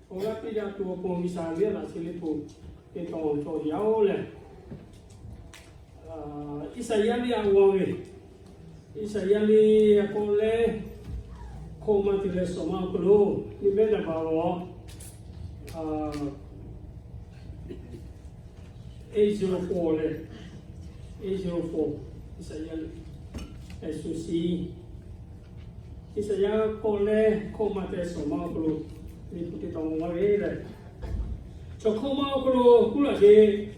Awˬ g'aˇ piˇ daꞈ tuˬ awˬ pon G'uiˬsha ve laꞈ sheh liꞈ hpu teˇ tawn cawˬ yaˇ oˬ lehˬ, Iˉsaˍyaˆ liꞈ a g'aw ve, Iˉsaˍyaˆ liꞈ a k'awꞈ leh, hkawꞈ ma te leh shawˍ ma awˬ hk'aw lo nyi mehˉ daꞈ baˬ lawˬ. Eight zero four leh, eight zero four, Iˉsaˍyaˆ liꞈ, Exodus, Iˉsaˍyaˆ k'awꞈ leh hkawꞈ ma te shawˍ ma awˬ hk'aw lo liꞈ hpu teˇ tawn g'a ve lehˬ, chaw hkawꞈ ma awˬ hk'aw lo k'oˆ laˇ sheˍ.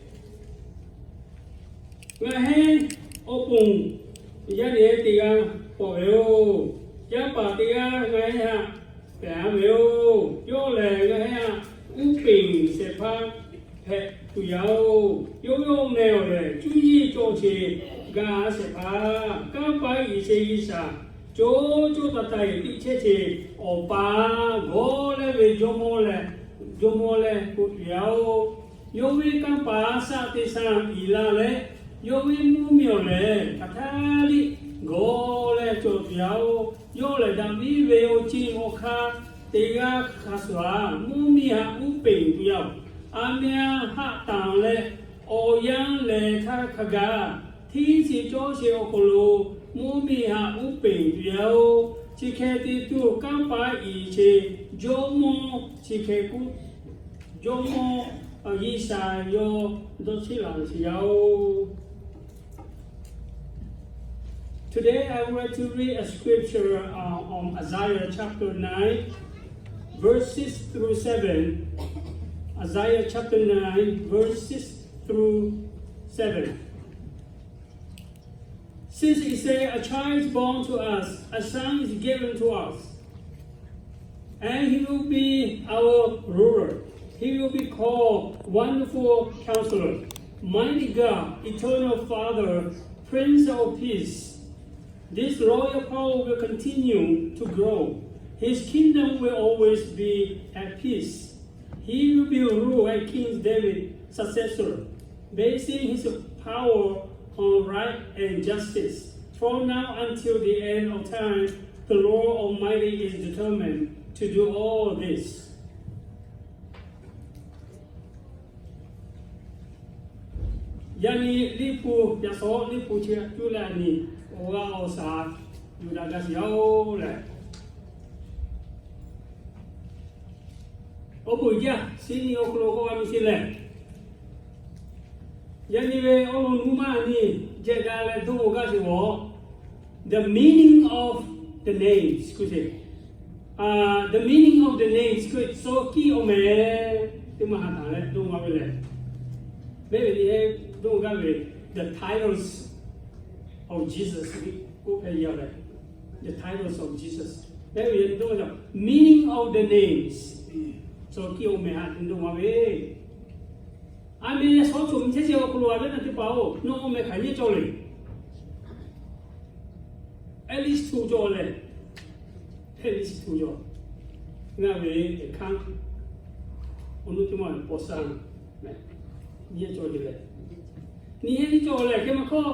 Ngaˬ hui awˬ pon yaˇ nehˬ teˇ g'aˇ pawꞈ ve yoˬ. Yaˇ paˍ teˇ g'aˇ ngaˬ hui htaꞈ pehˬ a ve yoˬ. Yawˇ lehˬ ngaˬ hui htaꞈ uˉ peunˍ shehˍ hpaˇ hpehꞈ tuˬ yaˇ oˬ. Yawˇ ve awˬ meh awˬ lehˬ cuˇ yiˍ cawˬ sheˍ ga shehˍ hpaˇ, kanˇ paˍ iˍ sheˍ G'uiˬsha, co co taiˍ taiˍ tiꞈ chehˇ sheˍ Awˬ pa, gawˬ leh ve Jawˇmawˇ leh, Jawˇmawˇ leh k'oˆ tuˬ yaˇ oˬ. Yawˇ ve kanˇ paˍ shaˆ te shaˆ iˍ la leh, yawˇ ve mvuhˇ miˬ awˬ lehˬ hk'aˬ htaˇ liꞈ gawˬ leh cawˬ tuˬ yaˇ oˬ. Yawˇ lehˬ Daˍviˆ ve awˬ ceˇ awˬ hk'aˇ teˇ g'aˇ hk'a shuˍ aꞈ mvuhˇ miˬ htaꞈ uˉ peunˍ tuˬ yaˇ oˬ. A meh a haˆ tanˍ leh awˬ yanˇ lehˬ htaˇ hk'a gaˬ hteˇ chi cawˇ sheˍ awˬ hk'aw lo mvuhˇ miˬ htaꞈ uˉ peunˍ tuˬ yaˇ oˬ. Chi hk'e te tuˬ kanˇ paˍ iˍ sheˍ Jawˇmawˇ chi hk'e k'oˆ, Jawˇmawˇ G'uiˬsha yawˇ dawˇ cheˆ laˬ sheˍ yaˇ oˬ. Today I would like to read a scripture uh, on Isaiah chapter nine, verse six through seven. Isaiah chapter nine, verse six through seven. Since he said, "A child is born to us, a son is given to us, and he will be our ruler. He will be called Wonderful Counselor, Mighty God, Eternal Father, Prince of Peace." This royal power will continue to grow. His kingdom will always be at peace. He will be ruled as King David's successor, basing his power on right and justice. From now until the end of time, the Lord Almighty is determined to do all this. Yaꞈ nyi liꞈ hpu, yaꞈ shawˉ liꞈ hpu chi cuˇ leh a nyi, awˬ g'aˇ awˬ shaˍ yuˬ daꞈ gaˇ sheˍ yaˇ oˬ lehˬ, awˬ bon jaˇ shiˍ nyi awˬ hk'aw lo k'oˆ g'a ve chi lehˬ, yaꞈ nyi ve awˬ lawn nuˇ maˇ nyi jehˬ ga leh dawˇ gaˇ sheˍ g'awˬ. The meaning of the names k'oˆ sheˍ. The meaning of the names k'oˆ, tcuh kiˇ awˬ meh teˇ maˇ ha taˍ leh dawˇ g'a ve lehˬ, mehˆ ve nyi heˆ dawˇ gaˇ ve, the titles of Jesus k'oˆ hpehꞈ yaˇ leh, the titles of Jesus, mehˆ ve nyi dawˇ g'a, meaning of the names, tcuh kiˇ awˬ meh ha te dawˇ g'a ve. A meh leh shawˉ cawˬ mvuh chehˇ chehˇ awˬ hk'aw lo a ve naˬ teˇ hpaˍ-oˬ, nawˬ awˬ meh hk'aˬ nyi cawˬ le. At least two cawˬ leh, at least two cawˬ. Ngaˬ ve hkanˇ awˬ nuˇ teˇ maˇ ve paw sha nyi cawˬ le. Nyi heˆ nyi cawˬ leh hk'e maˇ hkawˇ,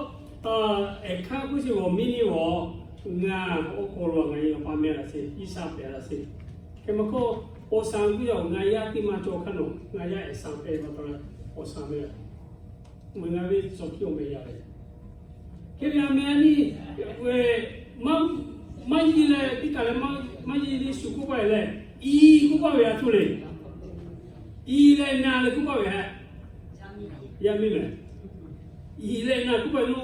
hkanˇ hk'oˆ sheˍ g'awˬ miˇ nyi g'awˬ, ngaˬ awˬ hk'aw lo ngaˬ ve awˬ pa meh laˬ sheˍ, Iˉsaˍ pehˍ laˬ sheˍ. Hk'e maˇ hkawˇ, paw sha guˇ yaˇ-oˬ, ngaˬ yaˇ teˇ maˇ cawˬ hk'aˇ nawˬ ngaˬ yaˇ ehˍ sha pehˍ ve pa taw leh paw sha meh laˬ. Mvuhˇ ngaˬ ve tcuh kiˇ awˬ meh yaˇ ve. Hk'e ve a meh a nyi, maˇ, maˇ yiˇ leh teˇ kaˬ leh maˇ yiˇ le shu k'oˆ paˇ ve lehˬ, i k'oˆ paˇ ve a htoˇ le. I leh na leh k'oˆ paˇ ve hehꞈ, yaˇ miˇ mehˍ. I leh na k'oˆ paˇ ve,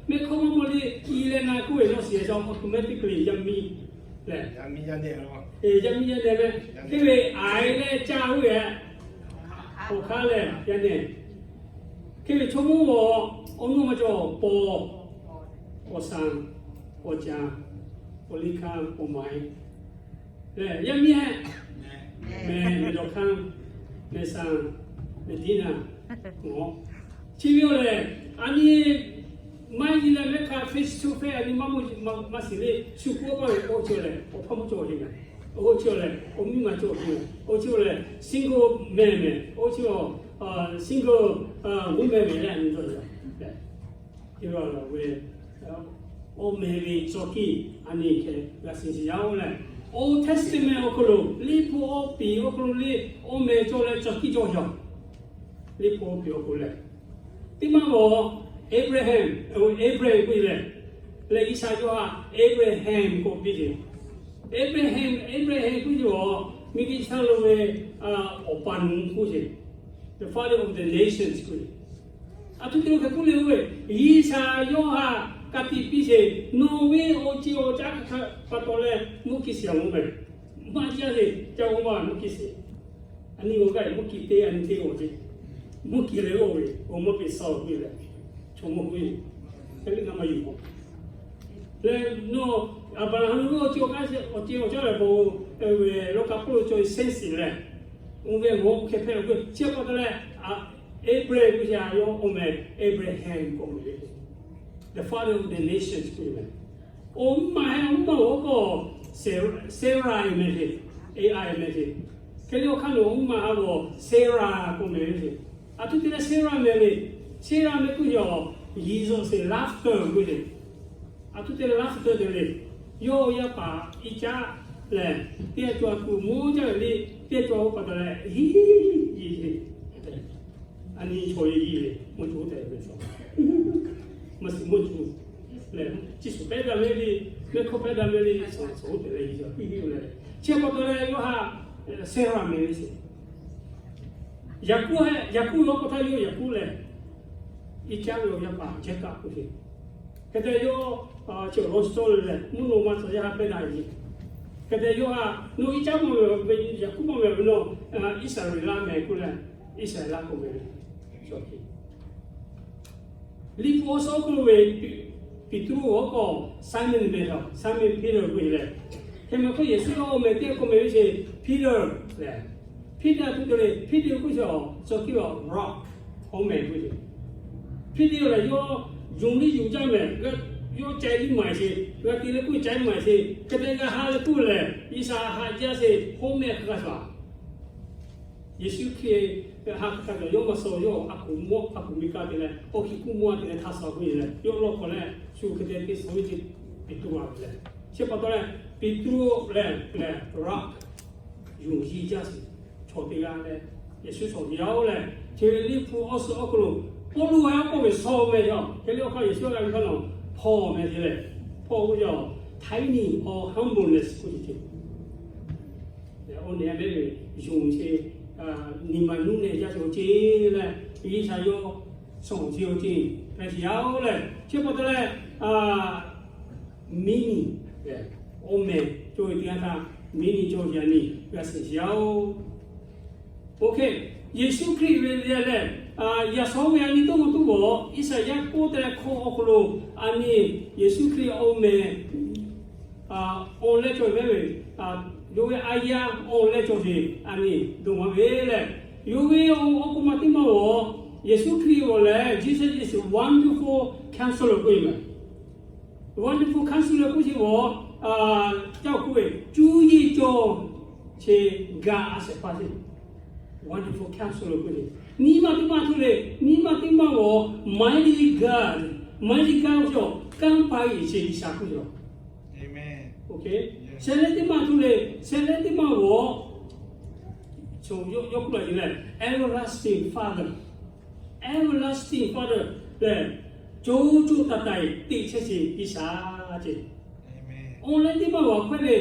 mehˆ hkawˇ maˇ maw le, i leh na k'oˆ ve nawˬ shiˍ-e shaw automatically yaˇ miˇ lehˬ, yaˇ miˇ yaˇ nehˬ meh. Hk'e ve aiˬ leh caˇ oˇ ve hehꞈ, awˬ hk'aˇ lehˬ yaˇ nehˬ. Hk'e ve chaw mawˇ awˬ nuˇ maˇ cawˬ, paw, awˬ sha, awˬ ca, awˬ liˇ hkanˇ, awˬ ma e lehˬ, yaˇ miˇ hehꞈ, meh, meh dawˬ hkanˇ, meh sha, meh diˉ na, awˬ, chi ve awˬ lehˬ, a nyi maˇ yiˇ leh mehˆ hk'aˇ face to face a nyi maˇ maˇ shiˍ le, shu k'oˆ paˇ ve k'o chi awˬ lehˬ, awˬ hpawˇ mawˇ cawˬ heˆ meh. Oˇ chi awˬ lehˬ, awˬ miˇ ma cawˬ heˆ meh. Oˇ chi awˬ lehˬ, single meh meh. Oˇ chi awˬ, single woman meh leh a nyi dawˇ yaˇ. Awˬ meh ve tcuh kiˇ a nyi hk'e g'a shiˍ shiˍ yaˇ oˬ lehˬ, Old Testament awˬ hk'aw lo, Liꞈ hpu awˬ piˍ awˬ hk'aw lo le, awˬ meh cawˬ leh cawˬ kiˇ cawˬ yaˬ. Liꞈ hpu awˬ piˍ awˬ hk'aw leh, teˇ maˇ k'o, Abraham, Abraham k'oˆ leh, leh G'uiˬsha yawˇ htaꞈ Abraham k'oˆ piˇ ve. Abraham, Abraham k'oˆ ve, miˬguiˬ chi htaˇ lo ve awˬ pa nuˇ k'oˆ ve, the father of the nations k'oˆ ve. Aˬ htoꞈ te lo hk'e k'oˆ le k'oˆ ve, G'uiˬsha yawˇ htaꞈ ka tiꞈ piˇ sheˍ. Nawˬ ve awˬ ceuˬ awˬ caˉ hk'a pa taw leh mvuhˇ kiˇ shiˍ a mvuhˇ meh, maˇ jaˇ ve ca g'aw maˇ mvuhˇ kiˇ shiˍ. A nyi g'aw gaˇ ve mvuhˇ kiˇ teˇ, a nyi teˇ g'aw ce. Mvuhˇ kiˇ leh g'aw ve awˬ mvuhˇ piˇ sa k'oˆ ve leh, chaw mawˇ k'oˆ ve, hk'e le ngaˬ maˇ yuˬ k'o leh, nawˬ Aˍbraˍhanˍ lo awˬ ceuˬ awˬ caˉ leh bon, ve lawˇ ka hpawˇ lo cawˬ ve sehˉ shiˍ leh, oˇ ve g'aw hk'e hpehꞈ ve chi pa taw leh, Abraham k'oˆ ve a yawˇ awˬ meh Abraham k'oˆ ve, the father of the nations k'oˆ ve. Awˬ mvuhˇ maˬ heh awˬ mvuhˇ maˬ awˬ k'o, Sarah meh ve, A I meh ve. Hk'e le awˬ hk'aˇ nawˬ awˬ mvuhˇ maˬ a g'awˬ Sarah k'oˆ meh ve. Aˬ htoꞈ te leh Sarah meh le, Sarah meh k'oˆ ve a, Yeˍsuˆ sheˍ laughter k'oˆ ve. Aˬ htoꞈ te leh laughter te le, yawˇ yaˇ paˍ Iˉcaˆ lehˬ, teˇ g'aˇ cawˬ a tuˬ mawˇ jaˇ ve le, teˇ g'aˇ cawˬ a pa taw leh, hiˉ, a nyi chaw yeˬ le, mawˇ co tehꞈ ve, maˇ shiˍ mawˇ co lehˬ, chi suhˍ pehˉ daꞈ ve le, mehˆ hkawˇ pehˉ daꞈ ve le, suhˍ suhˍ oˇ tehꞈ leh Yeˍsuˆ piˇ piˇ leh, chi pa taw leh yawˇ htaꞈ Sarah meh ve sheˍ. Yaˍkoˆ, Yaˍkoˆ ve awˬ hk'aw htaˇ yawˇ Yaˍkoˆ lehˬ, Iˉcaˆ ve awˬ yaˇ paˍ Jaˍkoˆ k'oˆ ve. Hk'e te yawˇ chi awˬ lawn sawˉ leh, mvuhˇ naw ma tcuh yaˇ ha pehˇ daꞈ ve. Hk'e te yawˇ htaꞈ nawˬ Iˉcaˆ maˇ meh, Yaˍkoˆ maˇ meh ve nawˬ, Iˉsaˍreˍlaˆ meh k'oˆ leh, Iˉsaˍreˍlaˆ k'oˆ ve. Liꞈ hpu awˬ suhˉ awˬ hk'aw lo ve Peˍtruˆ awˬ k'o, Simon meh a, Simon Peter k'oˆ ve leh, hk'e meh hk'o Yeˍsuˆ yawˇ awˬ meh teˇ k'oˆ meh ve sheˍ, Peter lehˬ. Peter k'oˆ ve le, Peter k'oˆ ve a, cawˬ kiˇ ve rock, awˬ meh k'oˆ ve. Peter lehˬ yawˇ yonˍ liˇ yonˍ jaˇ meh, yawˇ ca liˇ maˍ sheˍ, g'a te leh k'oˆ ca liˇ maˍ sheˍ, hk'e te g'a ha leh k'oˆ lehˬ, G'uiˬsha haꞈ jaˇ sheˍ, awˬ meh hk'a g'a shaˍ. Yeˍsuˆ Hkriꞈ ha hk'a kaꞈ yawˇ maˇ suh, yawˇ a kuˬ mawˇ a kuˬ miˬ ka te leh, awˬ hkiˬ kuˇ mawˇ te leh hk'a suh k'oˆ ve leh, yawˇ lawˇ hk'aw leh shu hk'e te te suh ve ce, Peˍtruˆ a ve leh, chi pa taw leh Peˍtruˆ lehˬ lehˬ rock, yonˍ yi jaˇ sheˍ, chaw teˇ g'aˇ leh, Yeˍsuˆ shawˍ ve yaˇ oˬ lehˬ, chi ve Liꞈ hpu awˬ suhˉ awˬ hk'aw lo Pawˇluꞈ ve awˬ k'oˆ ve shawˍ meh a, hk'e le awˬ hk'aˇ Yeˍsuˆ g'a ve hk'aˇ nawˬ Paul meh te leh, Paul k'oˆ ve a, tiny or humbleness k'oˆ ce ce. Awˬ nehˬ a ve yonˍ sheˍ, nyi ma nuˇ nehˬ jaˇ sheˍ awˬ ce leh, G'uiˬsha yawˇ shawˍ sheˍ awˬ ce, hk'a shiˍ yaˇ oˬ lehˬ, chi pa taw leh, meaning, awˬ meh cawˬ ve teˇ g'aˇ htaˇ, meaning cawˬ ve a nyi g'a shiˍ shiˍ yaˇ oˬ. Oˇ hk'e, Yeˍsuˆ Hkriꞈ ve lehˬ, yaꞈ shawˉ ve a nyi dawˇ maw tuˬ bawˬ, Iˉsaˍyaˆ k'oˆ te leh hkawˇ awˬ hk'aw lo a nyi Yeˍsuˆ Hkriꞈ awˬ meh awˬ leh cawˬ ve, yawˇ ve a yaˇ awˬ leh cawˬ ve a nyi dawˇ maw ve lehˬ, yawˇ ve awˬ k'oˆ ma teˇ maˇ g'awˬ, Yeˍsuˆ Hkriꞈ g'awˬ lehˬ, Jesus is a wonderful counselor k'oˆ ve meh. Wonderful counselor k'oˆ sheˍ g'awˬ, caˇ k'oˆ ve, cuˇ yiˍ cawˬ sheˍ, ga a shehˍ hpaˇ sheˍ. Wonderful counselor k'oˆ ve, nyi ma teˇ maˇ hto le, nyi ma teˇ maˇ g'awˬ, mighty God, mighty God k'oˆ ve, kanˇ paˍ yeˬ sheˍ G'uiˬsha k'oˆ ve. Shehˍ lehˉ teˇ maˇ hto le, shehˍ lehˉ teˇ maˇ g'awˬ, yawˇ k'oˆ la ve lehˬ, everlasting Father, everlasting Father lehˬ, co co taiˍ taiˍ teˇ chehˇ sheˍ G'uiˬsha ce. Awˬ leh teˇ maˇ g'awˬ hkawehˉ le,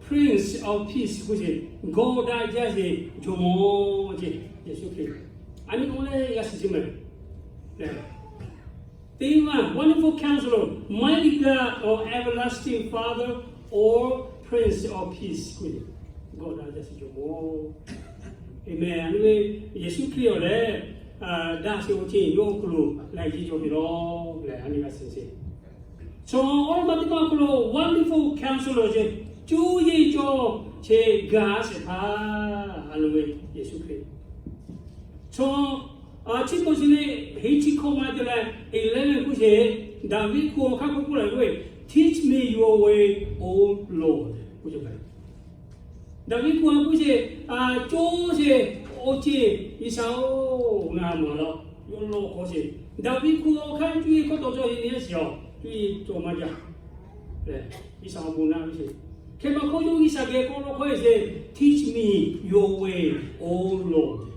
Prince of Peace k'oˆ sheˍ, gawˇ daꞈ jaˇ sheˍ jawˇmawˇ ce, Yeˍsuˆ Hkriꞈ. A nyi awˬ leh g'a shiˍ sheˍ meh. Teˇ maˇ, Wonderful Counselor, Mighty God, or Everlasting Father, or Prince of Peace k'oˆ ve, gawˇ daꞈ jaˇ sheˍ jawˇmawˇ. Aˍmenˍ. A nyi ve Yeˍsuˆ Hkriꞈ awˬ lehˬ, daꞈ sheˍ awˬ ce yawˇ awˬ hk'aw lo laiˬ jiˇ jaw ve lawˬ leh a nyi g'a shiˍ sheˍ. Chaw awˉ lawˉ ma teˇ maˇ awˬ hk'aw lo Wonderful Counselor ce, cuˇ yiˍ cawˬ sheˍ ga a shehˍ hpaˇ, a nyi ve Yeˍsuˆ Hkriꞈ. Chaw chi k'o chi ve, heˍ chi hkawˇ ma te leh, eleven k'oˆ sheˍ, Daˍviˆ hkunˉ awˬ hk'aˇ k'oˆ k'oˆ leh k'oˆ ve, Teach me your way, O Lord k'oˆ ve. Daˍviˆ hkunˉ a k'oˆ sheˍ, co sheˍ awˬ ce, G'uiˬsha-oˬ, ngaˬ maˍ laˬ, yawˇ law k'awꞈ sheˍ. Daˍviˆ hkunˉ awˬ hk'aˇ cuˇ yiˍ hkawˇ tawˆ cawˇ heˆ nyi sheˍ a, cuˇ yiˍ cawˬ maˇ jaˇ. G'uiˬsha awˬ bon naˆ ve sheˍ. Hk'e maˇ hkawˇ yawˇ G'uiˬsha geh k'awꞈ law hkawˇ e ce, Teach me your way, O Lord.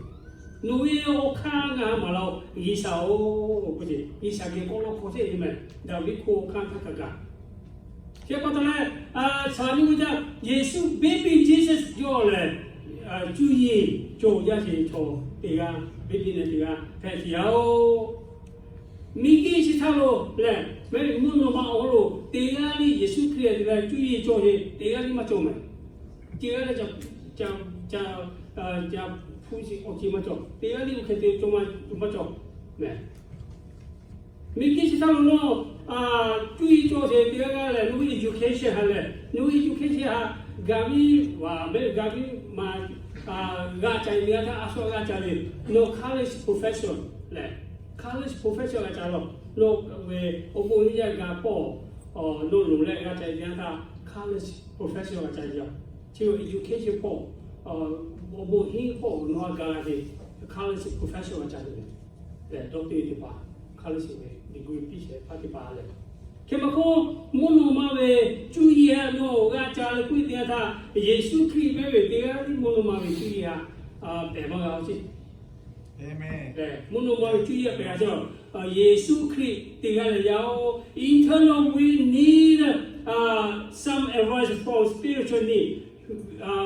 Nawˬ ve awˬ hk'aˇ ngaˬ maˍ laˇ-oˬ, G'uiˬsha-oˬ k'oˆ ce. G'uiˬsha geh k'awꞈ law hkawˇ ce ve mehˬ, Daˍviˆ hk'oˆ awˬ hk'aˇ htaˇ kaꞈ gaˬ. Hk'e pa taw leh, a, shaˍ nyi ve jaˇ, Yeˍsuˆ baby Jesus yawˇ lehˬ, cuˇ yiˍ cawˬ jaˇ ce chaw teˇ g'aˇ, baby neh teˇ g'aˇ hpehꞈ ce yaˇ-oˬ. Miˬguiˬ chi htaˇ lo lehˬ, Maˍriˆ mvuhˇ naw ma awˬ hk'aw lo teˇ g'aˇ liˇ Yeˍsuˆ Hkriꞈ lehˬ cuˇ yiˍ cawˬ ce teˇ g'aˇ liˇ maˇ cawˬ mehˬ. Teˇ g'aˇ lehˬ ca, ca, ca hpu ce awˬ ceuˬ maˇ cawˬ. Teˇ g'aˇ liˇ oˇ hk'e te cawˬ maˇ cawˬ mehˬ. Miˬguiˬ chi htaˇ lo nawˬ cuˇ yiˍ cawˬ ce teˇ g'aˇ g'aˇ lehˬ, nawˬ ve education ha lehˬ, nawˬ ve education ha gaˬ ve, a, gaˬ ve maˇ g'a ca ve teˇ g'aˇ htaˇ a shu g'a ca ve, nawˬ college professor lehˬ, college professor g'a ca lawˬ. Nawˬ ve awˬ bon yaˇ g'a pawˆ, nawˬ loˍ leh g'a ca ve teˇ g'aˇ htaˇ college professor g'a ca ve yoˬ. Chi ve education hpawˇ, awˬ bon hiˉ hpawˇ nawˬ g'a g'a ve college professor g'a ca ve lehˬ, doctor teˇ hpaˍ, college ve degree piˇ shehˍ hpaˇ teˇ hpaˍ lehˬ. Hk'e maˇ k'oˆ, mvuhˇ naw ma ve cuˇ yiˍ haꞈ nawˬ g'a ca leh k'oˆ ve teˇ g'aˇ htaˇ, Yeˍsuˆ Hkriꞈ mehˆ ve teˇ g'aˇ liˇ mvuhˇ naw ma ve cuˇ yiˍ haꞈ pehˬ maˇ g'a-oˬ ce. Mvuhˇ naw ma ve cuˇ yiˍ haꞈ pehˬ g'a ce. Yeˍsuˆ Hkriꞈ teˇ g'aˇ lehˬ yaˇ-oˬ. In terms of we need some advice from spiritual need.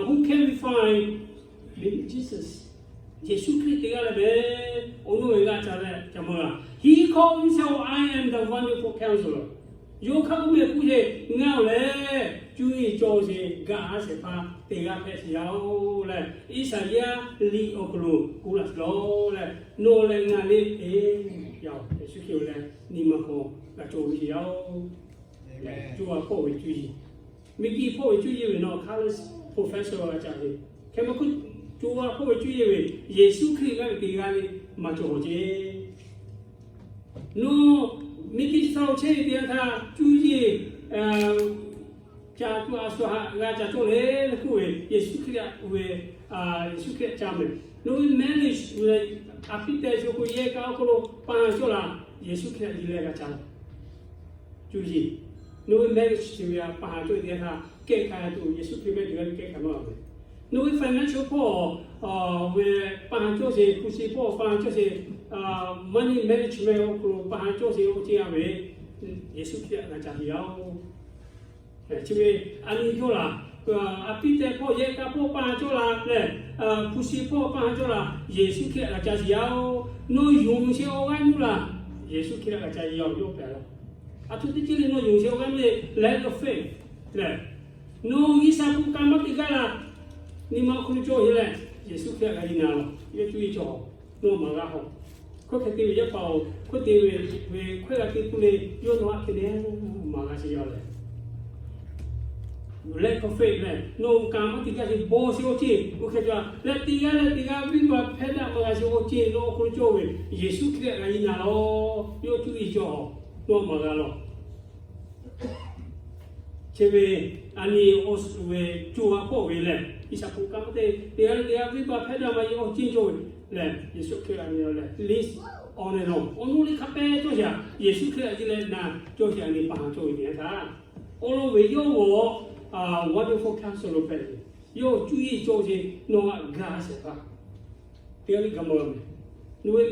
Who can we find? Maybe Jesus. Yeˍsuˆ Hkriꞈ teˇ g'aˇ lehˬ mehˬ, awˬ nuˇ ve g'a ca leh ca maˇ g'a. He called himself, I am the wonderful counselor. Yawˇ hk'a k'oˆ mehˆ k'oˆ ce, ngaˬ-oˬ lehˬ cuˇ yiˍ cawˬ ce gaˬ shehˍ hpaˇ teˇ g'aˇ hpehꞈ ce yaˇ-oˬ leh, Iˉsaˍyaˆ liꞈ awˬ hk'aw lo k'oˆ laˇ ce lawˬ leh, nawˬ leh ngaˬ lehˬ, e, yaˇ-oˬ, Yeˍsuˆ Hkriꞈ lehˬ nyi ma hk'aw g'a cawˬ ve ce yaˇ-oˬ. Lehˬ, co ha hpawˇ ve cuˇ yiˍ, miˬguiˬ hpawˇ ve cuˇ yiˍ ve nawˬ college professor g'a ca ve, hk'e maˇ k'oˆ, co ha hpawˇ ve cuˇ yiˍ ve Yeˍsuˆ Hkriꞈ g'aˇ ve teˇ g'aˇ liˇ maˇ cawˬ ce. Nawˬ miˬguiˬ chi htaˇ lo chehˇ ve teˇ yanˇ htaˇ cuˇ yiˍ ca tuˬ a shu haꞈ g'a ca cawˬ le k'oˆ ve, Yeˍsuˆ Hkriꞈ ve, Yeˍsuˆ Hkriꞈ ca mehˬ. Nawˬ ve marriage ve a piˇ teh shu k'o yehˇ kaˆ awˬ hk'aw lo pa haˍ cawˇ laˬ, Yeˍsuˆ Hkriꞈ htaꞈ ji leh g'a ca laˬ. Cuˇ yiˍ, nawˬ ve marriage chi ve pa haˍ cawˇ ve teˇ yanˇ htaˇ kehˬ hkanˍ tuˬ Yeˍsuˆ Hkriꞈ mehˆ teˇ g'aˇ kehˬ hkanˍ maˇ g'a ve. Nawˬ ve financial hpawˇ ve pa haˍ cawˇ sheˍ, hpu shi hpawˇ pa haˍ cawˇ sheˍ, money management awˬ hk'aw lo pa haˍ cawˇ sheˍ awˬ ceuˬ a ve, Yeˍsuˆ Hkriꞈ htaꞈ g'a ca ve yaˇ-oˬ. Chi ve a nyi cawˇ laˬ, a piˇ teh hpawˇ yehˇ kaˆ hpawˇ pa haˍ cawˇ laˬ lehˬ, hpu shi hpawˇ pa haˍ cawˇ laˬ, Yeˍsuˆ Hkriꞈ htaꞈ g'a ca sheˍ yaˇ-oˬ. Nawˬ yonˍ sheˍ awˬ g'aˇ nuˇ laˬ, Yeˍsuˆ Hkriꞈ htaꞈ g'a ca ve yaˇ-oˬ, yawˇ hpehꞈ laˇ. A htoꞈ teˇ ceuˬ le nawˬ yonˍ sheˍ awˬ g'aˇ nuˇ le, lack of faith lehˬ, nawˬ G'uiˬsha hpu k'a maˇ te gaˇ laˇ, nyi ma hk'oˆ lo cawˇ sheˍ leh, Yeˍsuˆ Hkriꞈ htaꞈ g'a nyi na lawˬ, yawˇ cuˇ yiˍ cawˬ, nawˬ maˍ g'a hawˬ. Hkawˇ hk'e te ve yaˇ paˍ-oˬ, hkawˇ te ve, ve hkawehˇ g'a te tuˬ le, yawˇ nawˬ aꞈ hk'e le maˍ g'a sheˍ yaˇ lehˬ, lack of faith lehˬ, nawˬ k'a maˇ te gaˇ sheˍ, bawˬ sheˍ awˬ ceuˬ oˇ hk'e ca leh teˇ g'aˇ leh teˇ g'aˇ venˇbaˆ hpehˇ daꞈ maˇ g'a sheˍ awˬ ceuˬ nawˬ awˬ hk'aw lo cawˇ ve, Yeˍsuˆ Hkriꞈ g'a nyi na lawˬ, yawˇ cuˇ yiˍ cawˬ, nawˬ maˍ g'a lawˬ. Chi ve a nyi awˬ suhˍ ve co ha hpawˇ ve lehˬ, G'uiˬsha hpu k'a maˇ te, teˇ g'aˇ leh teˇ g'aˇ venˇbaˆ hpehˇ daꞈ maˇ g'a sheˍ awˬ ceuˬ cawˇ ve lehˬ, Yeˍsuˆ Hkriꞈ g'a nyi lawˬ leh, list awˬ nehˬ nawˬ awˬ nuˇ le hk'a pehˇ cawˇ sheˍ, Yeˍsuˆ Hkriꞈ g'a nyi leh na cawˇ sheˍ a nyi pa haˍ cawˇ ve teˇ yanˇ htaˇ, awˬ lawn ve yawˇ g'awˬ wonderful counselor lo hpehꞈ ve, yawˇ cuˇ yiˍ cawˇ sheˍ nawˬ aꞈ g'a sheˍ hpaˇ teˇ g'aˇ leh g'a mawˬ laˇ mehˬ. Nawˬ ve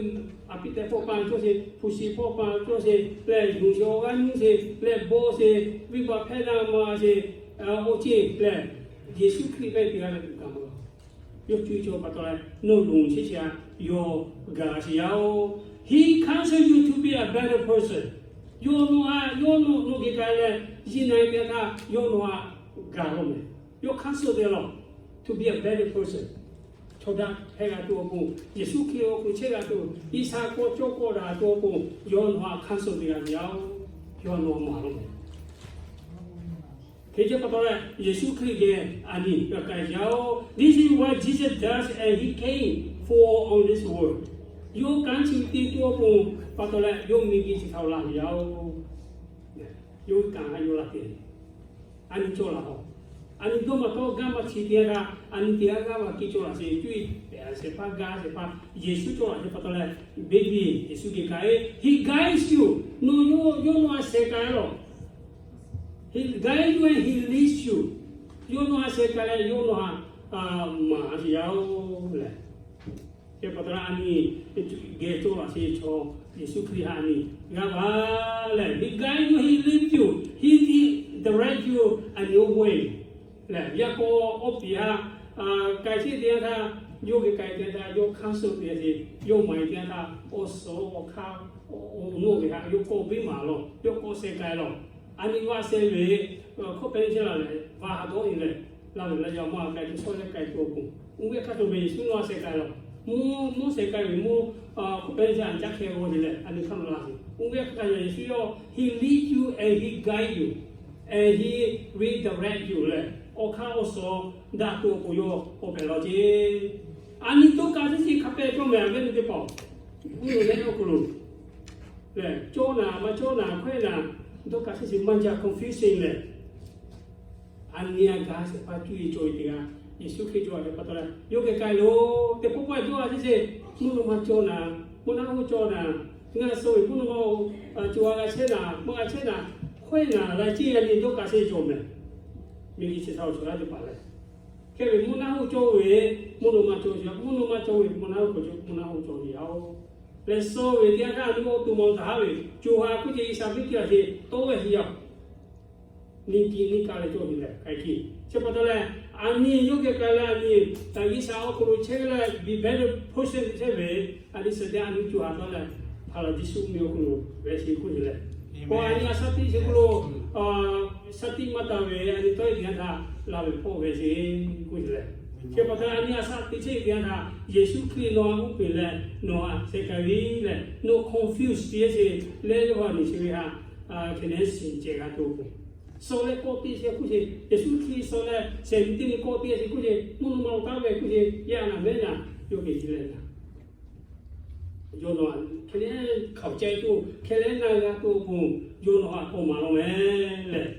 a piˇ teh hpawˇ pa haˍ cawˇ sheˍ, hpu shi hpawˇ pa haˍ cawˇ sheˍ leh, yonˍ sheˍ awˬ g'aˇ nuˇ sheˍ leh, bawˬ sheˍ, venˇbaˆ hpehˇ daꞈ maˇ g'a sheˍ awˬ ceuˬ lehˬ, Yeˍsuˆ Hkriꞈ ve teˇ g'aˇ leh g'a mawˬ laˇ. Yawˇ cuˇ yiˍ cawˇ pa taw leh nawˬ lonˍ sheˍ sheˍ a, yawˇ g'a sheˍ yaˇ-oˬ. He counsel you to be a better person. Yawˇ nawˬ aꞈ, yawˇ nawˬ nawˬ geh k'ai leh, yiˇ na e teˇ g'aˇ htaˇ yawˇ nawˬ aꞈ g'a lawˬ mehˬ. Yawˇ counsel te lawˬ, to be a better person. Chaw daꞈ hpehˇ g'a tuˬ awˬ pon, Yeˍsuˆ Hkriꞈ awˬ hk'aw lo chehˇ g'a tuˬ, G'uiˬsha hk'aw cawˇ kawˆ daꞈ tuˬ awˬ pon, yawˇ nawˬ aꞈ counsel te g'a ve yaˇ-oˬ. Yawˇ nawˬ aꞈ maˍ lawˬ mehˬ. Hk'e ce pa taw leh, Yeˍsuˆ Hkriꞈ geh a nyi g'a k'ai yaˇ-oˬ. This is what Jesus does and he came for on this world. Yawˇ kanˉ chi te tuˬ awˬ pon pa taw leh, yawˇ miˬguiˬ chi htaꞈ laˬ ve yaˇ-oˬ. Yawˇ kanˉ a yawˇ laˬ te. A nyi cawˇ laˬ hawˬ. A nyi dawˇ maˇ tawˇ gaˇ maˇ chi teˇ g'aˇ, a nyi teˇ g'aˇ g'aˇ maˇ kehˬ cawˇ laˬ sheˍ, cuˇ yiˍ pehˬ sheˍ hpaˇ gaˇ sheˍ hpaˇ, Yeˍsuˆ cawˇ laˬ sheˍ pa taw leh, baby Yeˍsuˆ geh k'ai, he guides you. Nawˬ yawˇ, yawˇ nawˬ aꞈ sheh k'ai lawˬ. He guides you and he leads you. Yawˇ nawˬ haꞈ sheh k'ai leh, yawˇ nawˬ haꞈ maˍ a sheˍ yaˇ-oˬ lehˬ. Chi pa taw leh a nyi geh cawˇ laꞈ sheˍ chaw Yeˍsuˆ Hkriꞈ htaꞈ a nyi g'a baˬ lehˬ, He guide you, He lead you, He direct you a new way lehˬ, yaꞈ k'aw awˬ piˍ htaꞈ k'ai chehˇ teˇ yanˇ htaˇ, yawˇ geh k'ai teˇ yanˇ htaˇ, yawˇ hkanˇ suh teˇ yanˇ htaˇ, yawˇ maˍ e teˇ yanˇ htaˇ, awˬ suhˍ awˬ hk'aˇ awˬ naw ve htaꞈ yawˇ kawˆ biˇ maˍ lawˬ, yawˇ kawˆ sheh k'ai lawˬ. A nyi g'aˇ sheh ve hkawˇ hpehꞈ chehˇ la lehˬ, vaꞈ ha dawˇ nyi lehˬ, la ve la yaꞈ maˇ k'ai tuˬ shawˉ leh k'ai tuˬ awˬ pon, oˇ ve hk'a tuˬ ve Yeˍsuˆ nawˬ haꞈ sheh k'ai lawˬ. Mvuhˇ mvuhˇ sheh k'ai ve mvuhˇ hkawˇ hpehꞈ chehˇ a caˉ hkeh g'aw te leh a nyi hk'aˇ lo la ve, oˇ ve hk'a yaꞈ Yeˍsuˆ yawˇ He lead you and He guide you and He redirect you lehˬ, awˬ hk'aˇ awˬ suhˍ daꞈ tuˬ awˬ pon yawˇ kawˆ pehˍ law ceˇ. A nyi toˇ kaꞈ teˇ chi hk'a pehˇ cawˇ mehˍ a ve nyi teˇ hpaˍ, mvuhˇ leh awˬ hk'aw lo lehˬ, cawˇ naˍ maˇ cawˇ naˍ hkawehˇ naˍ, dawˇ kaꞈ teˇ chi maˇ jaˇ confusion lehˬ, a nyi a ga shehˍ hpaˇ cuˇ yiˍ cawˬ ve teˇ g'aˇ, Yeˍsuˆ Hkriꞈ cawˬ ve pa taw leh, yawˇ geh k'ai loˬ. Teˇ pawˆ pawˆ cawˇ a teˇ chi, mvuhˇ naw ma cawˇ naˍ, mvuhˇ naw ma cawˇ naˍ, ngaˬ suh ve mvuhˇ naw ma cawˬ a g'a chehˇ naˍ, maˇ g'a chehˇ naˍ, hkawehˇ naˍ la ceˇ a nyi dawˇ kaꞈ teˇ cawˬ mehˍ. Miˬguiˬ chi htaꞈ awˬ cawˬ laˇ teˇ hpaˍ lehˬ, hk'e ve mvuhˇ naw ma cawˇ ve, mvuhˇ naw ma cawˬ ve, mvuhˇ naw ma cawˇ ve mvuhˇ naw ma cawˬ ve yaˇ-oˬ lehˬ, suh ve teˇ yanˇ htaˇ a nyi awˬ to ma taˍ haˉ ve co ha hk'oˆ ce G'uiˬsha biˇ kiˇ laꞈ ce tawˇ ve heˍ yaˇ nyi tiꞈ nyi kaꞈ leh cawˇ ve lehˬ k'ai kiˇ. Chi pa taw leh, a nyi yawˇ geh k'ai leh a nyi G'uiˬsha awˬ hk'aw lo chehˇ leh be better person chehˇ ve, a nyi suh teˇ a nyi co ha taw leh, Hpaˍraˍdiˍsuˆ mvuhˇmiˬ awˬ hk'aw lo ve chi k'oˆ ve lehˬ, a nyi a shaˉ teˇ chi hk'aw lo shaˉ tiˆ maˇ taˍ ve a nyi tawˇ e teˇ yanˇ htaˇ la ve hpawˇ ve chi k'oˆ ve lehˬ, chi pa taw a nyi a shaˉ teˇ chi teˇ yanˇ htaˇ Yeˍsuˆ Hkriꞈ nawˬ a uˉ peˍ leh nawˬ a sheh k'ai ve lehˬ, nawˬ confuse te ce leh yawˇ ha nyi chi ve htaꞈ hk'e ne shiˍ ceh g'a tuˬ awˬ pon, suh leh kawˆ piˇ sheh hk'oˆ ce, Yeˍsuˆ Hkriꞈ suh leh shehˍ nyi teˇ nyi kawˆ piˇ sheh hk'oˆ ce, mvuhˇ naw ma lo taˍ ve hk'oˆ ce, yaˇ naˍ mehˉ naˍ yawˇ geh ji leh naˍ yawˇ nawˬ hk'e ne hkaoˍ ceh tuˬ hk'e leh na g'a tuˬ awˬ pon, yawˇ nawˬ haꞈ k'awꞈ maˍ law mehˍ lehˬ,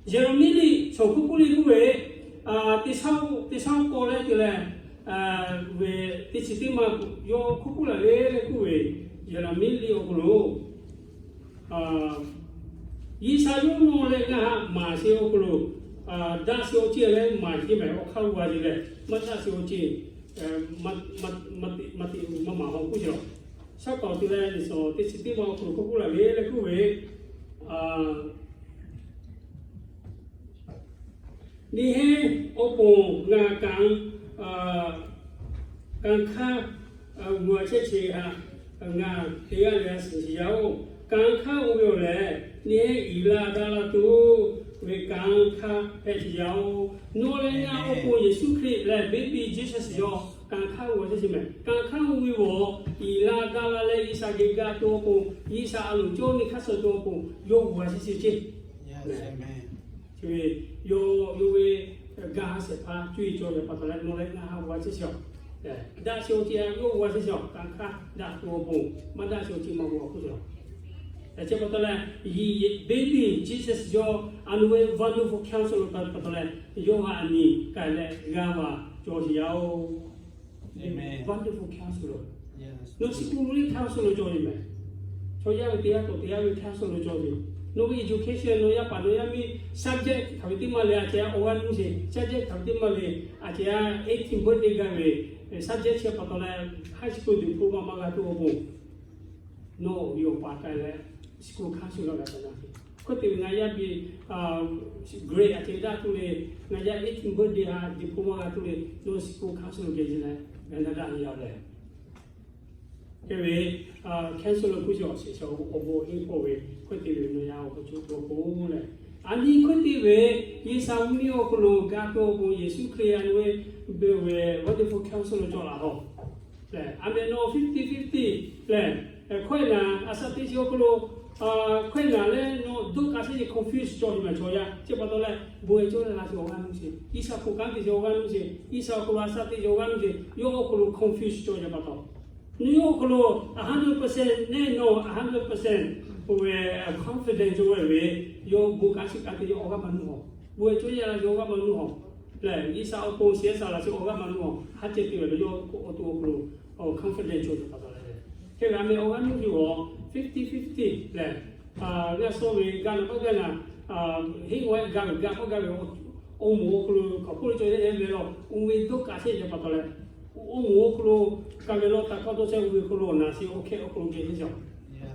Yeˍraˍmiˆ liꞈ chaw hkuˇ hpuˇ liꞈ k'oˆ ve, teˇ shaˉ teˇ shaˉ k'awꞈ leh te leh, ve teˇ chi teˇ ma yawˇ hkuˇ hpuˇ laˬ ve leh k'oˆ ve, Yeˍraˍmiˆ liꞈ awˬ hk'aw lo G'uiˬsha yawˇ nawˬ leh ngaˬ haꞈ maˍ sheh awˬ hk'aw lo, daꞈ sheh awˬ ceuˬ leh maˍ sheh mehˍ awˬ hk'aˇ g'a ve lehˬ, maˇ daꞈ sheh awˬ ceuˬ maˇ te maˇ maˍ haw k'oˆ ce lawˬ. Shaˉ k'awꞈ te leh, teˇ chi teˇ ma awˬ hk'aw lo hk'oˆ k'oˆ laˬ ve leh k'oˆ ve, Nyi heˆ awˬ pon ngaˬ kanˍ, kanˍ hkaˇ g'uiˬ a chehˇ ce htaꞈ ngaˬ te g'aˇ leh a shiˍ shiˍ yaˇ-oˬ. Kanˍ hkaˇ oˇ ve awˬ lehˬ, nyi heˆ iˍ laˇ daˇ laˇ tuˬ ve kanˍ hkaˇ hpehꞈ ce yaˇ-oˬ. Nawˬ leh ngaˬ awˬ pon Yeˍsuˆ Hkriꞈ lehˬ baby Jesus yawˇ kanˍ hkaˇ g'uiˬ a chehˇ ce mehˍ. Kanˍ hkaˇ oˇ ve awˬ iˍ laˇ daˇ laˇ leh G'uiˬsha geh gaˇ tuˬ awˬ pon, G'uiˬsha a loˍ cawˇ nyi hk'aˇ suh tuˬ awˬ pon yawˇ g'uiˬ a chehˇ ce ce. Yawˇ ve, yawˇ ve ga shehˍ hpaˇ cuˇ yiˍ cawˬ ve pa taw leh nawˬ leh ngaˬ haꞈ g'uiˬ a chehˇ ce-oˬ. Daꞈ sheh awˬ ceuˬ htaꞈ yawˇ g'uiˬ a chehˇ ce-oˬ. Kanˍ hkaˇ daꞈ tuˬ awˬ pon, maˇ daꞈ sheh awˬ ceuˬ maˇ g'uiˬ a k'oˆ ce-oˬ. Chi pa taw leh, baby Jesus yawˇ a loˍ ve wonderful counselor pa taw leh, yawˇ haꞈ a nyi k'ai leh g'a maˍ cawˬ ce yaˇ-oˬ. Wonderful counselor. Nawˬ school lo le counselor cawˬ ve mehˍ. Chaw yaˇ ve teˇ g'aˇ k'awꞈ teˇ g'aˇ ve counselor cawˬ ve. Nawˬ ve education, nawˬ yaˇ paˍ nawˬ yaˇ miˇ subject hk'aˬ ve teˇ maˇ le, a ceh awˬ g'aˇ nuˇ sheˍ, subject hk'aˬ ve teˇ maˇ le, a ceh a eighteen birthday gaˇ ve subject chi pa taw leh high school diploma maˇ g'a tuˬ awˬ pon, nawˬ ve awˬ pa k'ai leh school counselor g'a taˍ na. Hk'e te ve ngaˬ yaˇ bi grade a ceh daꞈ tuˬ le, ngaˬ yaˇ eighteen birthday htaꞈ diploma g'a tuˬ le, nawˬ school counselor geh ce leh g'a na daꞈ ve yaˇ lehˬ. Hk'e ve counselor k'oˆ ce awˬ shiˍ awˬ bon henˇ hpawˇ ve hk'e te ve nawˬ yaˇ awˬ hk'aw lo cawˬ k'o lehˬ, a nyi hk'e te ve G'uiˬsha mvuhˇmiˬ awˬ hk'aw lo ga tuˬ awˬ pon Yeˍsuˆ Hkriꞈ a nyi ve wonderful counselor cawˬ laˬ hawˬ. Lehˬ, a meh nawˬ fifty fifty lehˬ, hkawehˇ naˍ a shaˉ teˇ chi awˬ hk'aw lo hkawehˇ naˍ leh nawˬ dawˇ kaꞈ shehˇ ce confuse cawˬ ve maˬ cawˬ yaˇ. Chi pa taw leh bon e cawˇ leh la ce awˬ g'aˇ nuˇ ce, G'uiˬsha hpu kanˉ te ce awˬ g'aˇ nuˇ ce, G'uiˬsha awˬ hk'aw lo a shaˉ teˇ ce awˬ g'aˇ nuˇ ce, yawˇ awˬ hk'aw lo confuse cawˬ yaˇ pa taw, nawˬ yawˇ awˬ hk'aw lo a hundred percent nehˇ nawˬ a hundred percent oˇ ve confidence cawˬ ve, yawˇ bon kaꞈ shehˇ kaꞈ te ce awˬ g'aˇ maˇ nuˇ hawˬ. Bon e cawˇ yaˇ la ce awˬ g'aˇ maˇ nuˇ hawˬ. Lehˬ, G'uiˬsha awˬ pon shiˍ a shaˍ laꞈ ce awˬ g'aˇ maˇ nuˇ hawˬ. Haˉ ceh te ve leh yawˇ awˬ to awˬ hk'aw lo confidence cawˬ yaˇ pa taw leh, hk'e ve a meh awˬ g'aˇ nuˇ ve awˬ fifty fifty lehˬ, g'a suh ve ga naˍ paˆ gaˇ naˍ, henˇ g'a ga ve ga paˆ gaˇ ve awˬ Oˇ moˍ awˬ hk'aw lo hk'aˬ hk'oˆ lo cawˬ yaˇ ve lawˬ, oˇ ve dawˇ kaꞈ chehˇ ve pa taw leh, oˇ moˍ awˬ hk'aw lo ka ve lawˇ taꞈ kawˇ dawˇ chehˇ oˇ ve hk'aw lo naˍ shiˍ awˬ hkehˇ awˬ hk'aw lo geh ve yaˇ.